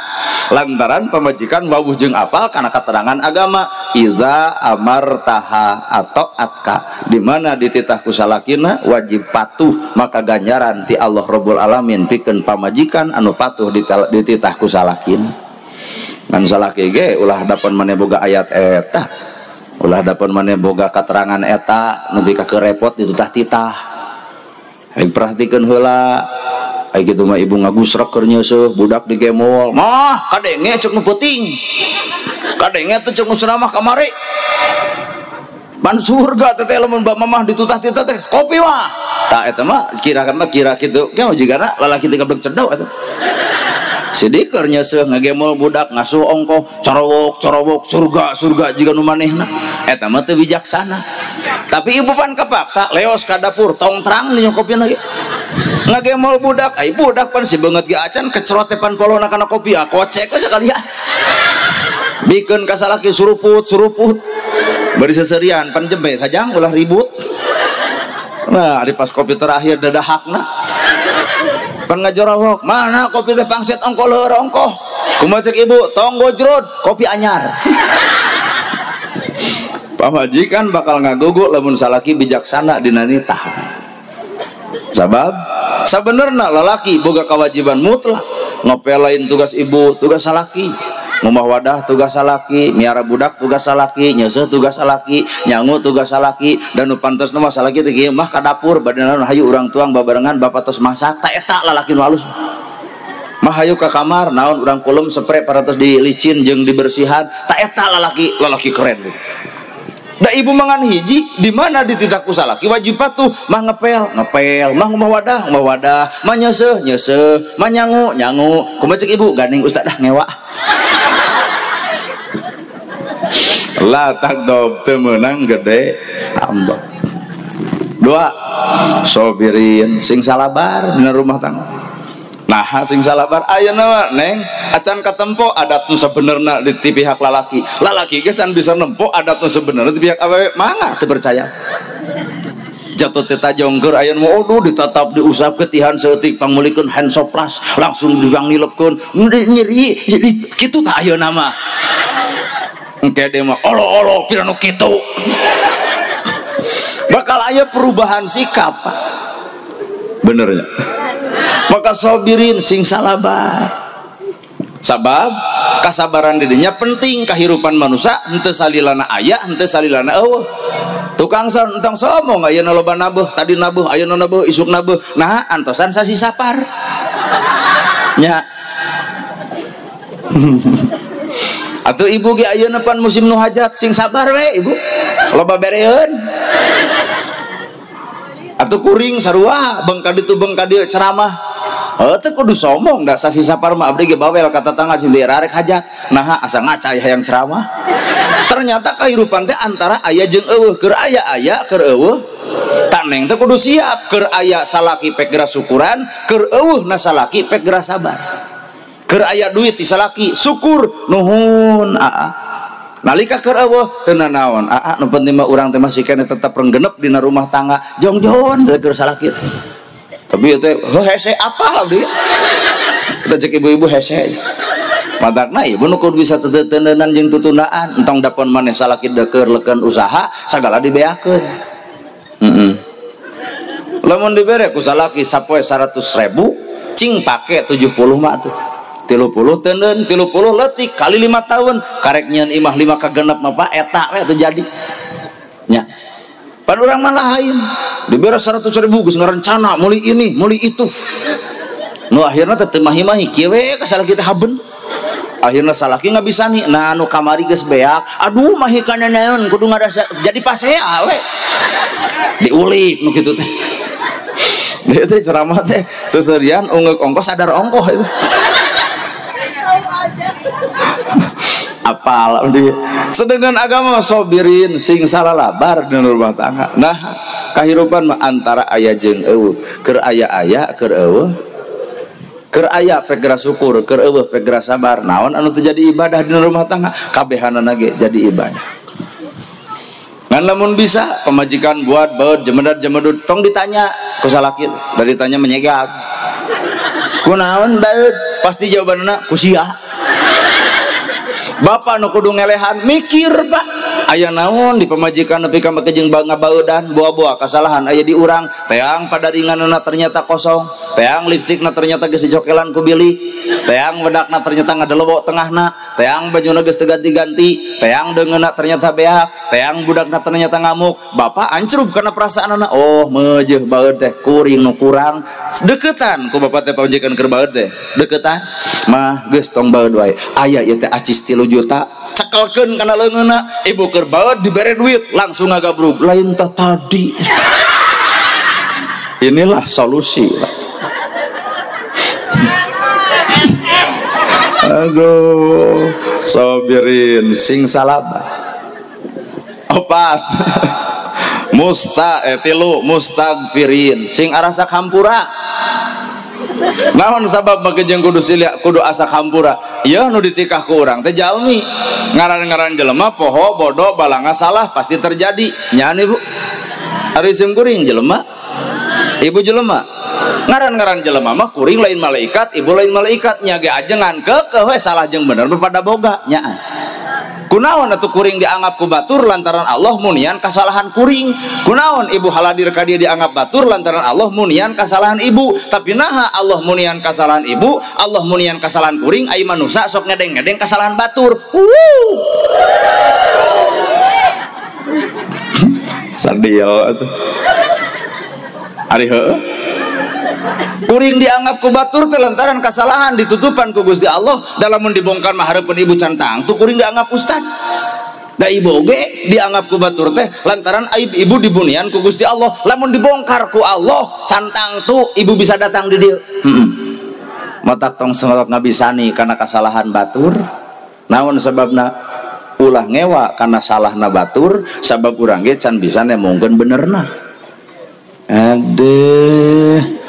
lantaran pamajikan wawuh jeung apal kana keterangan agama, idza amartaha atau atka, di mana dititah ku salakina wajib patuh, maka ganjaran ti Allah Rabbul Alamin pikeun pamajikan anu patuh dititah ku salakina. Ngan salaki ge ulah dapan maneh boga ayat eta. Ulah dapat maneh boga keterangan eta nepi ka kerepot ditutah-titah. Aing perhatikeun heula. Aing kitu mah ibu ngagusrek keur nyeuseuh budak digemol. Mah kadenge ceuk nu peuting. Kadenge teh ceuk nu ceramah kamari. Ban surga teh lamun bapak mamah ditutah-titah teh kopi mah. Tah eta mah kira mah kira kitu. Ge jigana lalaki teh gablek cedok atuh. Sidik keur nyeuseuh ngagemol budak ngasuh ongkoh corowok corowok surga surga jiga nu manehna eta mah teu bijaksana. Tapi ibu pan kepaksa leos ka dapur tong terang nyokopin lagi ngagemol budak, ai budak pan si beungeut ge acan kecerot teh pan polona kana kopi ah kocek we sakali ah bikeun ka salaki suruput suruput bari seserian pan jembe sajang ulah ribut. Nah di pas kopi terakhir dadahakna pan ngajorawok mana kopi teh pangset ongkoh leur ongkoh kumaha cek ibu tong gojrod kopi anyar. Pamajikan bakal ngagugu lamun salaki bijaksana dina nitah. Sabab sabenerna lalaki boga kewajiban mutlak ngopelain tugas ibu tugas salaki, ngumah wadah tugas salaki, miara budak tugas salaki, nyeuseuh tugas salaki, nyangu tugas salaki, dan nu pantesna mah salaki teh kieu mah ka dapur badana hayu urang tuang babarengan bapak tos masak ta eta lalaki nu halus mah hayu ka kamar naon urang kulum spray paratos dilicin jeung dibersihan ta eta lalaki lalaki keren. Da ibu mangan hiji di mana dititah ku salaki wajib patuh mah ngepel ngepel mah ngumah wadah ngumah wadah mah nyeuseuh nyeuseuh mah nyangu nyangu kumaha cek ibu gandeng ustad dah ngewa. La tagdob teu meunang gede ambek. Dua, sobirin sing salabar dina rumah tangga. Nah sing salabar ayeuna mah neng acan katempo adat nu sabenerna di pihak lalaki. Lalaki ge can bisa nempo adat nu sabenerna di pihak awewe mangga teu percaya. Jatuh teh tajongker ayeuna mah aduh ditatap diusap ketihan saeutik pangmeulikeun handsoplast langsung dibang nilepkeun nyeri kitu tah ayeuna mah. Engke deui mah olo-olo pira nu kitu. Bakal aya perubahan sikap. Bener nya? Maka sobirin sing salabar. Sabab kasabaran dirinya penting kehidupan manusia henteu salilana aya henteu salilana eueuh. Tukang son entong sombong ayeuna loba nabuh, tadi nabuh, ayeuna nabuh, isuk nabuh. Nah, antosan sasi sapar. Nya. Atuh ibu ge ayeuna pan musim nu hajat sing sabar we ibu. Loba bereun. Atuh kuring sarua bengka ditu bengka dieu ceramah. Heuh teu kudu sombong da sasi sapar mah abdi ge bawel ka tetangga cing rarek hajat. Naha asa ngaca aya hayang ceramah. Ternyata kehidupan teh antara aya jeung eueuh, keur aya aya keur eueuh. Taneng teh kudu siap, keur aya salaki pek geura syukuran, keur eueuh na salaki pek geura sabar. Keur aya duit ti salaki syukur nuhun aa. Nalika keur eueuh teu nanaon aa, nu penting mah urang teh masih keneh tetep renggenep dina rumah tangga jongjon teh keur salaki. Tapi ieu teh heuh hese apal abdi. Kita cek ibu-ibu hese. Matakna ibu nu kudu bisa teteuneunan jeung tutundaan, entong dapon maneh salaki deukeun leukeun usaha sagala dibeakeun. Heeh. Lamun dibere ku salaki sapoe 100.000 cing pake 70 mah atuh. 30 teuneun, 30 leutik kali 5 tahun karek nyieun imah 5 kagenep mah Pak eta we atuh jadi. Nya. Pan urang mah lain. Dibere 100.000 geus ngarencana meuli ini, meuli itu. Nu akhirna teh teu mahi-mahi kieu we ka salaki teh haben. Akhirna salaki ngabisa nih, nah nu kamari geus beak, aduh mahi kana naon kudu ngarasa jadi pasea we. Diulik nu kitu teh. Dia teh ceramah teh seserian ungeuk ongkoh sadar ongkoh itu. Apal di sedangkan agama sobirin sing salalabar dina rumah tangga. Nah, kahirupan mah antara aya jeung eueuh, keur aya aya keur eueuh. Keur aya pek geura syukur, keur eueuh pek geura sabar. Naon anu teu jadi ibadah dina rumah tangga, kabehanana ge jadi ibadah. Ngan lamun bisa pemajikan buat baeud jemedad jemedud tong ditanya ku salaki, da ditanya menyegag. Kunaon baeud? Pasti jawabanna ku sia. Bapak nu kudu ngelehan mikir Pak, aya naon di pemajikan nepi ka make jeung ngabaeudan boa-boa kasalahan aya di urang, teang padaringanna ternyata kosong, teang lipstikna ternyata geus dicokelan ku bilik, teang wedakna ternyata ngadelewok tengahna, teang bajuna geus teu ganti-ganti, teang deungeunna ternyata beak, teang budakna ternyata ngamuk. Bapak ancrub kana perasaanna, oh meujeuh baeud teh kuring nu kurang deketan ku bapak teh pamajikan keur baeud teh deketan mah geus tong baeud wae aya ieu teh acis 3 juta cekelkeun kana leungeunna, ibu keur baeud dibere duit langsung ngagabrug lain tah tadi. Inilah solusi. Aduh, sobirin sing salabah. Opat musta tilu mustagfirin sing arasak hampura. Naon sabab make jeung kudu silia kudu asak hampura? Ieu nu ditikah ku urang teh jalmi. Ngaran-ngaran jelema poho bodoh balanga salah pasti terjadi. Nya ibu. Ari sim kuring jelema. Ibu jelema. Ngaran-ngaran jelema mah kuring lain malaikat, ibu lain malaikat, nya ge ajengan keukeuh we salah jeung bener pada boga nyaan. Kunaon atuh kuring dianggap ku batur lantaran Allah munian kasalahan kuring. Kunaon ibu haladir ka dia dianggap batur lantaran Allah munian kasalahan ibu. Tapi naha Allah munian kasalahan ibu, Allah munian kasalahan kuring, ai manusa sok ngedeng-ngedeng kasalahan batur. Sadil atuh. Ari heueuh. Kuring dianggap ku batur teh lantaran kasalahan ditutupan ku Gusti Allah, dalamun dibongkar mah hareupeun ibu can tangtu kuring dianggap ustad. Da ibu oge dianggap ku batur teh lantaran aib ibu dibunian ku Gusti Allah, lamun dibongkar ku Allah can tangtu ibu bisa datang di dieu. Heeh. Matak tong semelok ngabisani kana kasalahan batur. Naon sababna? Ulah ngewa kana salahna batur, sabab urang ge can bisa nemongkeun benerna. Aduh.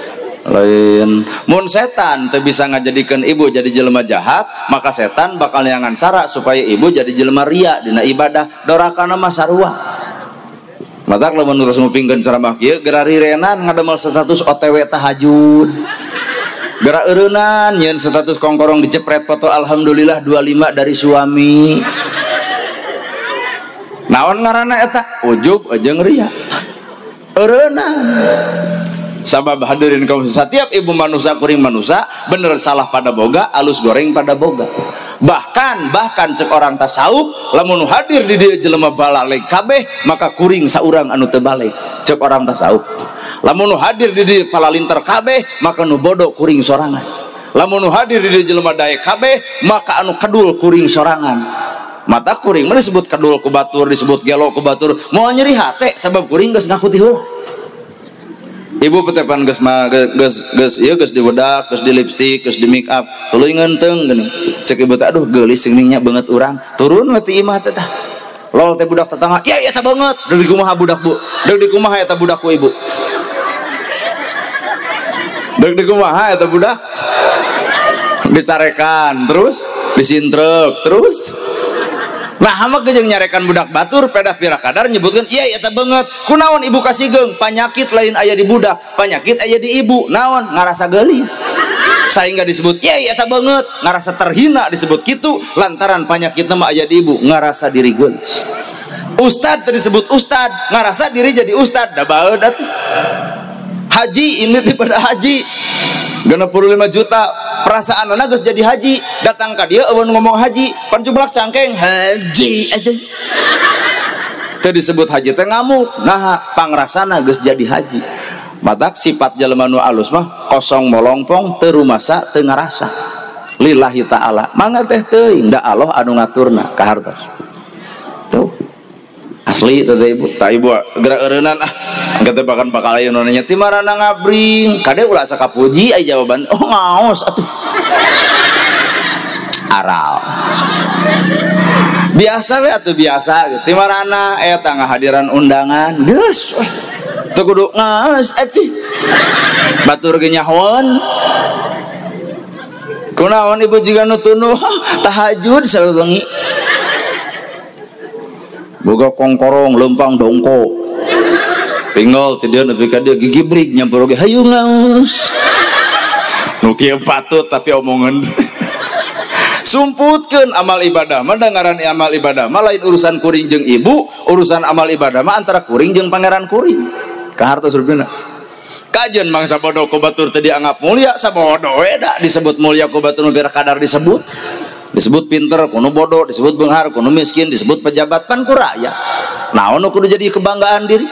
Lain mun setan teu bisa ngajadikeun ibu jadi jelema jahat, maka setan bakal neangan cara supaya ibu jadi jelema ria dina ibadah, dorakana mah sarua. Matak lamun terus ngupingkeun ceramah kieu geura rirenan ngadamel status OTW tahajud. Geura eureunnan nyieun status kongkorong dicepret foto alhamdulillah 25 dari suami. Naon ngaranna eta? Ujub jeung ria. Eureunnan. Sabab hadirin kaum setiap ibu manusia kuring manusia bener salah pada boga, alus goreng pada boga. Bahkan cek orang tasawuf lamun hadir di dieu jelema balaleg kabeh maka kuring saurang anu teu baleg cek orang tasawuf. Lamun hadir di dieu palalinter kabeh maka nu bodoh kuring sorangan. Lamun hadir di dieu jelema daek kabeh maka anu kedul kuring sorangan. Mata kuring mah disebut kedul ku batur, disebut gelo ku batur, moal nyeri hate sabab kuring geus ngaku ti heula. Ibu petepan geus geus ieu geus dibedak, geus di lipstik, geus di make up, tuluy ngeunteung geuning. Cek ibu teh aduh geulis singnya beungeut urang, turun we ti imah teh tah. Lol teh budak tetangga, ya eta beungeut. Deuk di kumaha budak bu? Deuk di kumaha eta budak ku ibu? Deuk di kumaha eta budak? Dicarekan, terus disintrek, terus nah hama jeung nyarekan budak batur pedah pira kadar nyebutkeun iya eta beungeut. Kunaon ibu kasigeung? Panyakit lain aya di budak, panyakit aya di ibu. Naon? Ngarasa geulis. Sehingga disebut iya eta beungeut, ngarasa terhina disebut kitu lantaran panyakitna mah aya di ibu, ngarasa diri geulis. Ustad disebut ustad, ngarasa diri jadi ustad, da baeud atuh. Haji ini tiba haji 65 juta perasaan anak geus jadi haji, datang ka dieu eueun ngomong haji pan jublak cangkeng haji aja teu disebut haji teh ngamuk. Nah pangrasana geus jadi haji. Matak sifat jelema nu alus mah kosong molongpong teu rumasa teu ngarasa lillahi ta'ala. Mangga teh teuing da Allah anu ngaturna kahartos tuh asli teh ibu. Tah ibu gerak eureunnan ah engke teh bahkan bakal aya nu nanya ti marana ngabring kade ulah asa kapuji ai jawaban oh ngaos atuh aral biasa we atuh biasa gitu ti marana eta ngahadiran undangan geus teu kudu ngaos atuh batur ge nyahoan kunaon ibu jiga nu tunuh tahajud sabengi boga kongkorong lempang dongko pingol ti dieu nepi ka dieu gigi brig nyampur oge hayu ngaos nu kieu patut tapi omongan sumputkeun amal ibadah mah ngaran amal ibadah mah lain urusan kuring jeung ibu, urusan amal ibadah mah antara kuring jeung pangeran kuring kahartos rupina. Kajen mangsa bodoh ku batur teu dianggap mulia sabodo we da disebut mulia ku batur nu kadar disebut disebut pinter kuno bodoh, disebut benghar kuno miskin, disebut pejabat pan ku rakyat. Naon nu kudu jadi kebanggaan diri?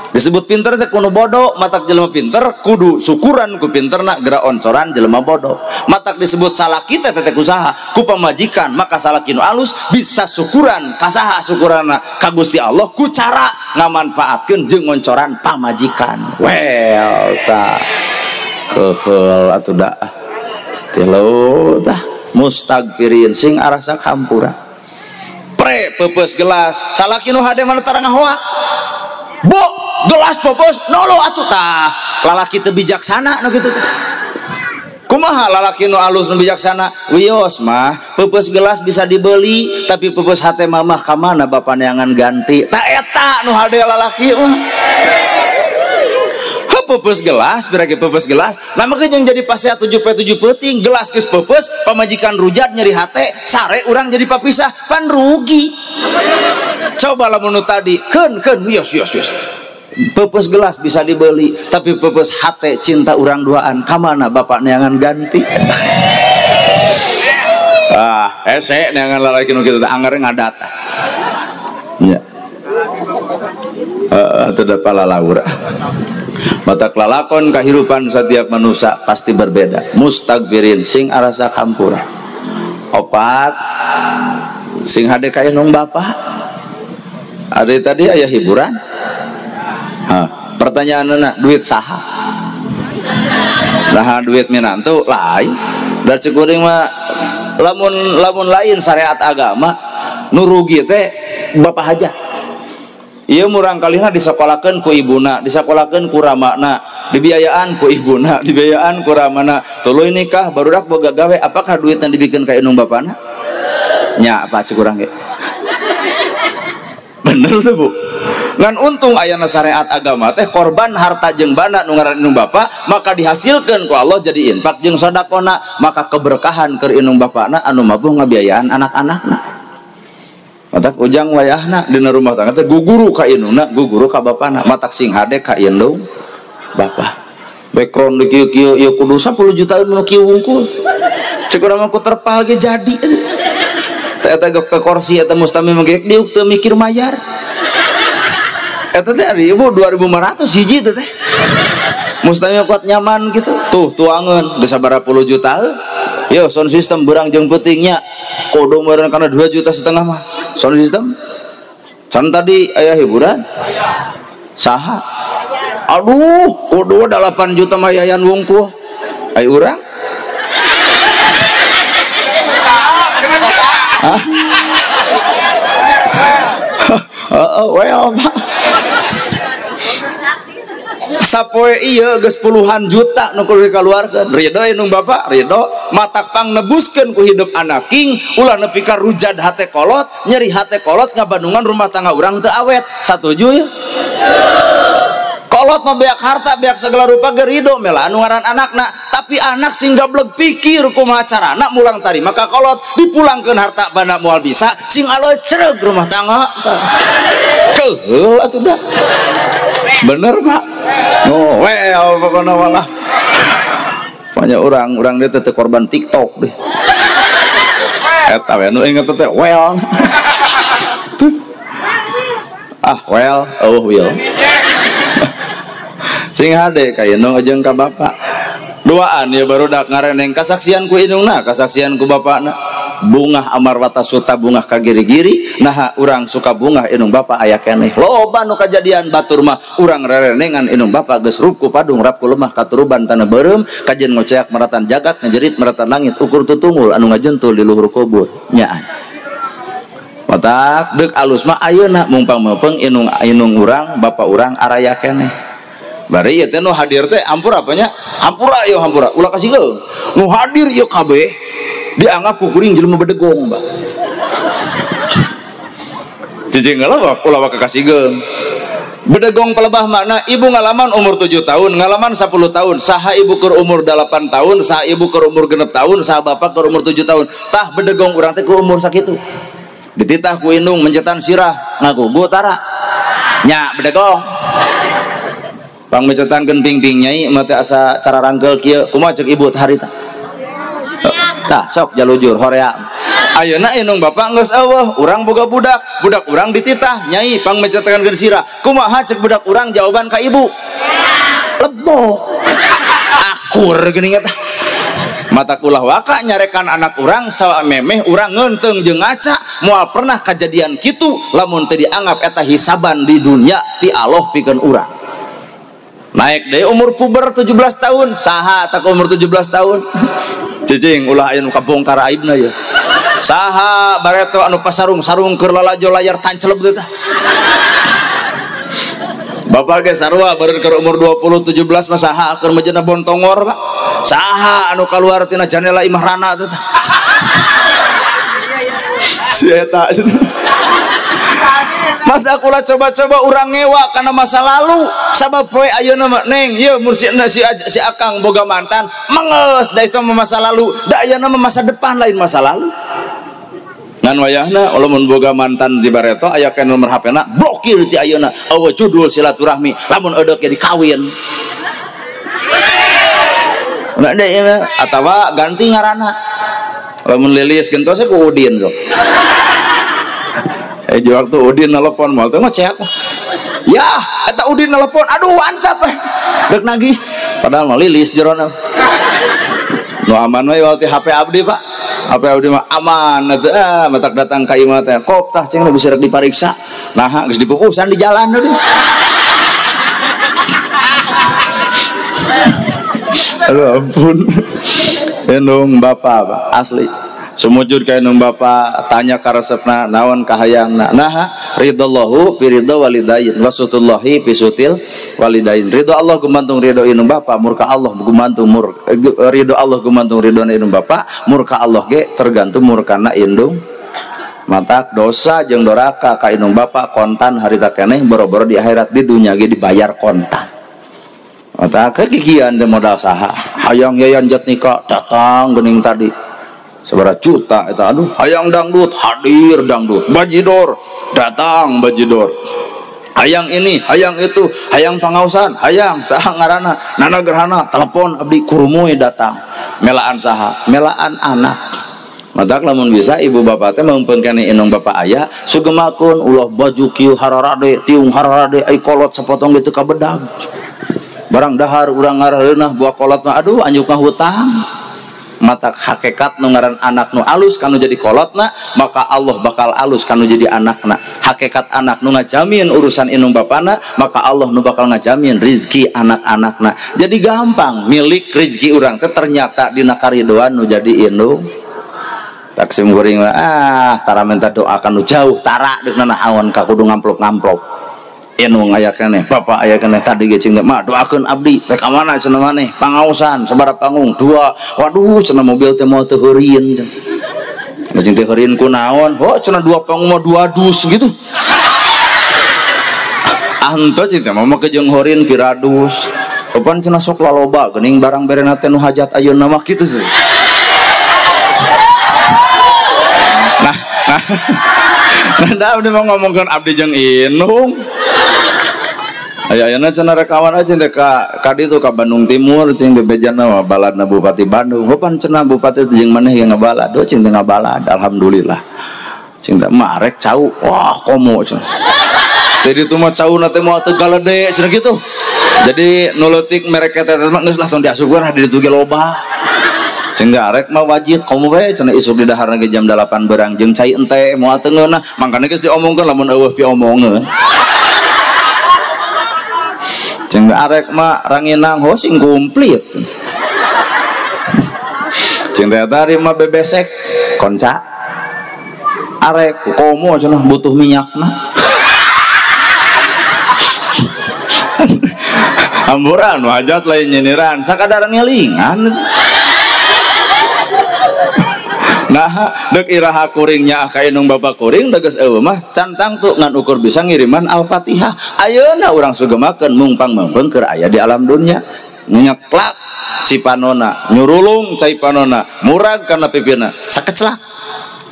Disebut pinter teh kuno bodoh, matak jelema pinter kudu syukuran ku pinterna geura oncoran jelema bodoh. Matak disebut salaki teh teh kusaha ku pamajikan, maka salaki nu alus bisa syukuran kasaha syukuranna ka Gusti Allah ku cara ngamanfaatkeun jeung ngoncoran pamajikan. Well ta keuheul atuh da tilu tah mustagfirin sing arasa hampura pre peupeus gelas salaki nu hade mana tara ngahoa bu gelas peupeus nolo atuh tah lalaki teu bijaksana nu kitu kumaha lalaki nu alus nu bijaksana wios mah peupeus gelas bisa dibeli tapi peupeus hate mamah ka mana bapa neangan ganti tah eta nu hade lalaki mah peupeus gelas birage peupeus gelas nah maka jeung jadi pasea 7p7 peuting gelas geus peupeus pamajikan rujat nyeri hate sare urang jadi papisah pan rugi. Coba lamun nu tadi keun keun wios wios wios peupeus gelas bisa dibeli tapi peupeus hate cinta urang duaan ka mana bapak neangan ganti. Ah hese neangan lalaki nu kitu teh anger ngadat nya heeh teu da palalaura. Mata kelalakon kehidupan setiap manusia pasti berbeda. Mustagfirin sing arasa hampura. Opat sing hade ka indung bapa. Ada tadi aya hiburan. Hah, pertanyaanna duit saha? Nah duit minantu lain. Da ceuk kuring mah lamun lain syariat agama nu rugi teh bapak aja. Ieu murang kalihna disakolahkeun ku ibuna, disakolahkeun ku ramana, dibiayaan ku ibuna, dibiayaan ku ramana. Tuluy nikah barudak boga gawe, apakah duitna dibikeun ka indung bapana? Nya apa cek urang ge? Bener tuh Bu. Ngan untung ayana syariat agama teh korban harta jeung bana nu ngaran indung bapa, maka dihasilkeun ku Allah jadi infak jeung sedekahna, maka keberkahan keur indung bapana anu mabuh ngabiayaan anak-anakna. Matak ujang wayahna dina rumah tangga teh guguru ka indungna, guguru ka bapana, matak sing hade ka indung bapa. Background di kieu-kieu ieu kudu 10 jutaan nu kieu wungkul. Cek urang mah ku terpal ge jadi. Teh eta ke kursi eta mustami mah ge diuk teu mikir mayar. Eta teh ari ibu 2500 hiji teh teh. Mustami kuat nyaman gitu. Tuh tuangeun geus sabaraha puluh juta. Yo sound system beurang jeung peutingnya. Kudu meureun kana 2,5 juta mah. Sound system. Can tadi aya hiburan? Saha? Aduh, kudu 8 juta mah yayan wungkul. Ai urang? Hah? Heeh, well, Pak. Sapoe ieu geus puluhan juta nu kudu dikaluarkeun. Ridho indung bapak, ridho matak pang nebuskeun ku hidup anak king ulah nepi ka rujad hate kolot, nyeri hate kolot ngabandungan rumah tangga urang teu awet. Satuju ya? Kolot mah beak harta, beak segala rupa ge ridho mela anu ngaran anakna, tapi anak sing gableg pikir kumaha carana mulang tarima ka kolot, dipulangkeun harta banda moal bisa, sing aloy cereg rumah tangga. Keheul atuh da. Bener Pak? Oh, well pokokna malah. Banyak orang dia teh korban TikTok deh. Eta we nu inget teh well. Ah, well, oh will. Sing hade ka indung jeung ka bapak. Duaan ya barudak ngareneng kasaksian ku indungna, kasaksian ku bapakna. Bungah amarwata suta bungah ka giri-giri, naha urang suka bungah indung bapak aya keneh. Loba nu kajadian batur mah urang rerenengan indung bapak geus rupku padung rapku lemah katuruban tanah beureum, kajen ngoceak meratan jagat ngajerit meratan langit ukur tutungul anu ngajentul di luhur kubur. Nyaan. Matak deuk alus mah ayeuna mungpang meupeng indung indung urang bapak urang araya keneh. Bari ieu teh nu hadir teh ampura apanya? Hampura ieu hampura. Ulah kasih nu hadir ieu kabeh dianggap ku kuring jelema bedegong, Pak. Cicing heula ulah waka kasigeung. Bedegong pelebah makna ibu ngalaman umur 7 tahun, ngalaman 10 tahun, saha ibu keur umur 8 tahun, saha ibu keur umur 6 tahun, saha bapak keur umur 7 tahun. Tah bedegong urang teh keur umur sakitu. Dititah ku indung mencetan sirah, ngagugu tara. Nya bedegong. Pang mencetankeun pingping nyai mah teh asa cara rangkeul kieu, kumaha ceuk ibu harita? Tah sok jalujur horea. Ayeuna indung bapak geus eueuh, urang boga budak, budak urang dititah nyai pang mencetankeun sirah. Kumaha ceuk budak urang jawaban ka ibu? Leboh. Akur geuning eta. Mata ulah waka nyarekan anak urang samemeh urang ngeunteung jeung ngaca, moal pernah kajadian kitu lamun teu dianggap eta hisaban di dunia ti Allah pikeun urang. Naik deh umur puber 17 tahun, saha tak umur 17 tahun? Cicing ulah aya nu kabongkar aibna ya. Saha bareto anu pasarung-sarung keur lalajo layar tanceleb teh tah. Bapak ge sarua baru keur umur 20 17 mah saha keur mejena bontongor, Pak. Saha anu kaluar tina janela imah rana teh tah. Si eta. Mata kula coba-coba urang ngewa karena masa lalu sabab poe ayeuna mah neng ieu mursidna si akang boga mantan mengeus da itu masa lalu da ayeuna mah masa depan lain masa lalu ngan wayahna lamun boga mantan di bareto aya kana nomor HP-na blokir ti ayeuna eueuh judul silaturahmi lamun eudek ge dikawin nah deui atawa ganti ngaranna lamun lilis gentos ku Udin sok. Waktu Udin nelpon moal teh ngoceh aku. Ya, eta Udin nelpon, aduh antap eh. Dek nagih, padahal mah lilis jerona. Nu aman we waktu HP abdi, Pak. HP abdi mah aman atuh ah matak datang ka imah teh. Kop tah cing bisa rek dipariksa. Naha geus dipupusan di jalan deui. Aduh ampun. Indung bapak, Pak, asli. Sumujud ka indung bapa tanya ka resepna naon kahayangna naha ridallahu fi ridha walidain wasutullahi fi sutil walidain. Ridho Allah gumantung ridho indung bapa, murka Allah gumantung ridho Allah gumantung ridhona indung bapa, murka Allah ge tergantung murkana indung. Matak dosa jeung doraka ka indung bapa kontan harita keneh boro-boro di akhirat di dunya ge dibayar kontan. Matak kekikian teh modal saha hayang Yayan Jatnika datang geuning tadi seberapa juta eta aduh hayang dangdut hadir dangdut bajidor datang bajidor Hayang ini, hayang itu, hayang pangausan, hayang saha ngaranna, Nana Gerhana, telepon abdi kurumuy datang. Melaan saha, melaan anak. Matak lamun bisa ibu bapak teh meungpeung keneh indung bapak aya sugemakeun ulah baju kieu hararade, tiung hararade, ai kolot sapotong gitu ka bedag. Barang dahar urang ngarareunah buah kolot mah aduh anjukna hutang. Matak hakikat nu ngaran anak nu alus kanu jadi kolotna, maka Allah bakal alus kanu jadi anakna. Hakikat anak nu ngajamin urusan indung bapana, maka Allah nu bakal ngajamin rizki anak-anakna. Jadi gampang milik rizki urang teh ternyata dina karidoan nu jadi indung. Taksim kuring mah ah tara minta doa kanu jauh tara deuk nanaon ka kudu ngamplop-ngamplop. Indung aya keneh, bapak aya keneh tadi ge cing mah doakeun abdi rek ka mana cenah maneh pangaosan sabaraha panggung dua waduh cenah mobil teh moal teu heureun cenah cing teu heureun ku naon oh cenah dua panggung mah dua dus gitu ah henteu cing teh mah make jeung heureun piradus opan cenah sok laloba geuning barang berena teh nu hajat ayeuna mah kitu sih. Nah, nah, abdi mau ngomongkeun abdi jeung indung. Aya-ayana cenah rekawan aja teh ka ditu ka Bandung Timur cing teh bejana mah baladna Bupati Bandung. Hopan cenah bupati teh jeung maneh yang ngabalad, oh cing teh ngabalad alhamdulillah. Cing teh mah rek cau, wah komo cenah. Teh ditu mah cauna teh moal teu galede cenah kitu. Jadi nu leutik merek teh mah geus lah tong diasupkeun di ditu ge loba. Cing teh arek mah wajib komo we cenah isuk di daharna ge jam 8 berang jeung cai ente moal teu ngeunah. Mangkana geus diomongkeun lamun eueuh piomongeun. Cing arek mah ranginang ho sing komplit. Cing teh tadi mah bebesek konca. Arek komo cenah butuh minyakna. Amburan hajat lain nyiniran sakadar ngelingan. Nah, dek iraha kuringnya ka indung bapak kuring deges eueuh mah cantang tuh ngan ukur bisa ngiriman Al-Fatihah. Ayeuna urang sugemakeun mungpang meungpeung keur aya di alam dunya. Nyeklak cipanona, nyurulung cai panona, murag kana pipina, sakeclak.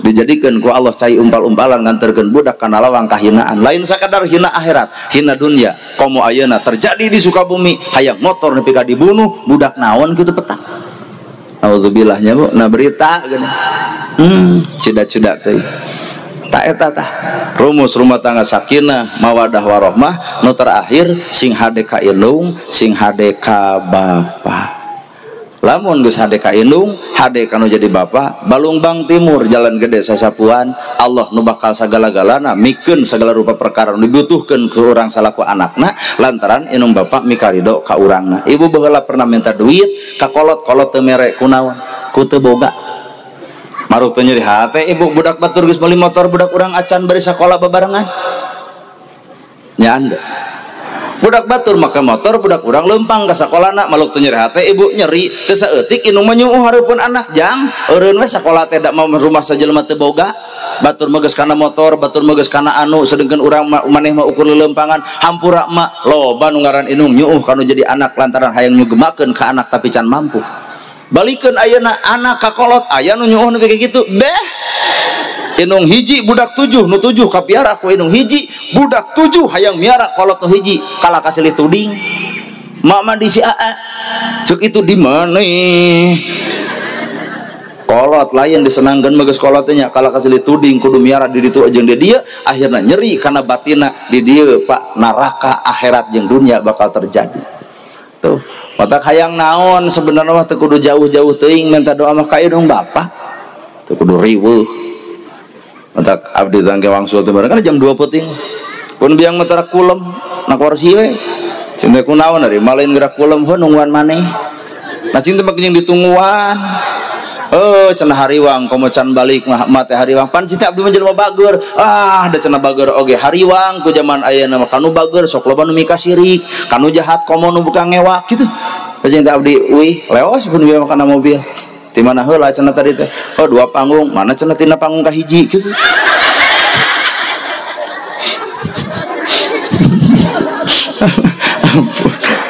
Dijadikeun ku Allah cai umpal-umpalan nganterkeun budak kana lawang kahinaan. Lain sakadar hina akhirat, hina dunya. Komo ayeuna terjadi di Sukabumi, hayang motor nepi ka dibunuh, budak naon kitu petak. Auzubillah-nya Bu, nah berita gini. Cida-cida teh. Tak eta tah. Rumus rumah tangga sakinah, mawadah warohmah, nu terakhir sing hade ka indung, sing hade ka bapa. Lamun geus hade ka indung, hade ka nu jadi bapa, Balungbang Timur Jalan Gede Sasapuan, Allah nu bakal sagala-galana mikeun segala rupa perkara nu dibutuhkeun ku urang salaku anakna lantaran indung bapa mikarido ka urangna. Ibu baheula pernah minta duit ka kolot-kolot teu mere kunaon, ku teu boga. Maruk teu nyeri hate ibu budak batur geus meuli motor budak urang acan bari sakola babarengan. Nya anda. Budak batur make motor budak urang leumpang ka sakolana maluk teu nyeri hate ibu nyeri teu saeutik indung mah nyuuh hareupeun anak jang eureun we sakola teh da mah rumah sajelema teu boga batur mah geus kana motor batur mah geus kana anu sedengkeun urang maneh mah ukur leuleumpangan hampura mah loba nu ngaran indung nyuuh kanu jadi anak lantaran hayang nyugemakeun ka anak tapi can mampu balikeun ayeuna anak ka kolot aya nu nyuuh nu kitu beh indung hiji budak tujuh nu tujuh kapiara ku indung hiji budak tujuh hayang miara kolot nu hiji kalah kasilih tuding mama di si aa cek itu di mana kolot lain disenangkeun mah geus kolot teh nya kalah kasilih tuding kudu miara di ditu jeung di dieu akhirna nyeri kana batina di dieu Pak neraka akhirat jeung dunia bakal terjadi tuh otak hayang naon sebenarnya mah teu kudu jauh-jauh teuing minta doa mah ka indung bapa teu kudu riweuh. Matak abdi tangke wangsul teh kan jam 2 peuting pun biang mah tara kulem na kursi we cinta kunaon ari malain gerak kulem heuh nungguan maneh nah cinta mah jeung ditungguan oh cenah hariwang komo can balik mah mate hariwang pan cinta abdi mah jelema bager ah da cenah bager oge hariwang ku jaman ayeuna mah kanu bager sok loba nu mikasirik kanu jahat komo nu buka ngewak kitu cinta abdi uih leos pun biang kana mobil di mana heula cenah tadi teh oh dua panggung mana cenah tina panggung ka hiji kitu.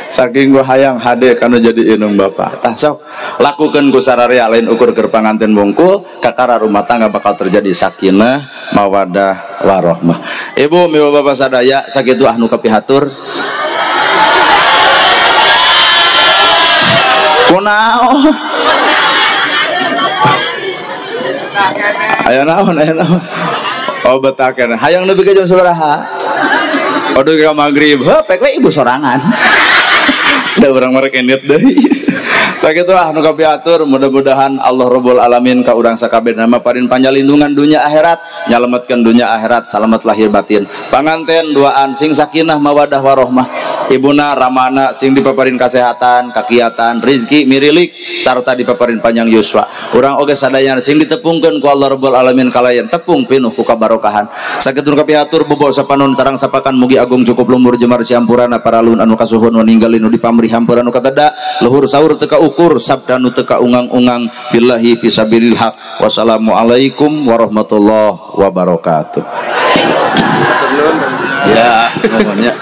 Saking gua hayang hade kanu jadi indung bapa tah sok Lakukeun ku sararea lain ukur keur panganten wungkul, kakara rumah tangga bakal terjadi sakinah, mawadah, warahmah. Ibu miwa bapak sadaya sakitu ah nu kapihatur. Kunaon? Aya naon, aya naon. Oh betaken. Hayang nepi ka jam sabaraha? Aduh ka magrib. Heuh pek we ibu sorangan. Da urang mah rek endit deui. Sakitu ah nu kapihatur, mudah-mudahan Allah Rabbul Alamin ka urang sakabehna maparin panjalindungan dunya akhirat, nyalametkeun dunya akhirat, salamet lahir batin. Panganten duaan sing sakinah mawadah warohmah. Ibuna ramana sing dipaparin kasehatan, kakiatan, rizki mirilik sarta dipaparin panjang yuswa. Urang oge sadayana sing ditepungkeun ku Allah Rabbul Alamin kalayan tepung pinuh ku kabarokahan. Sakitu nu kapihatur bobo sapanon sarang sapakan mugi agung cukup lumur jemar siampurana paralun anu kasuhun waninggalin nu dipamrih hampura nu kateda luhur saur teu kaukur sabda nu teu kaungang-ungang billahi fisabilil haq. Wassalamualaikum warahmatullahi wabarakatuh. Ya, nuhun nya.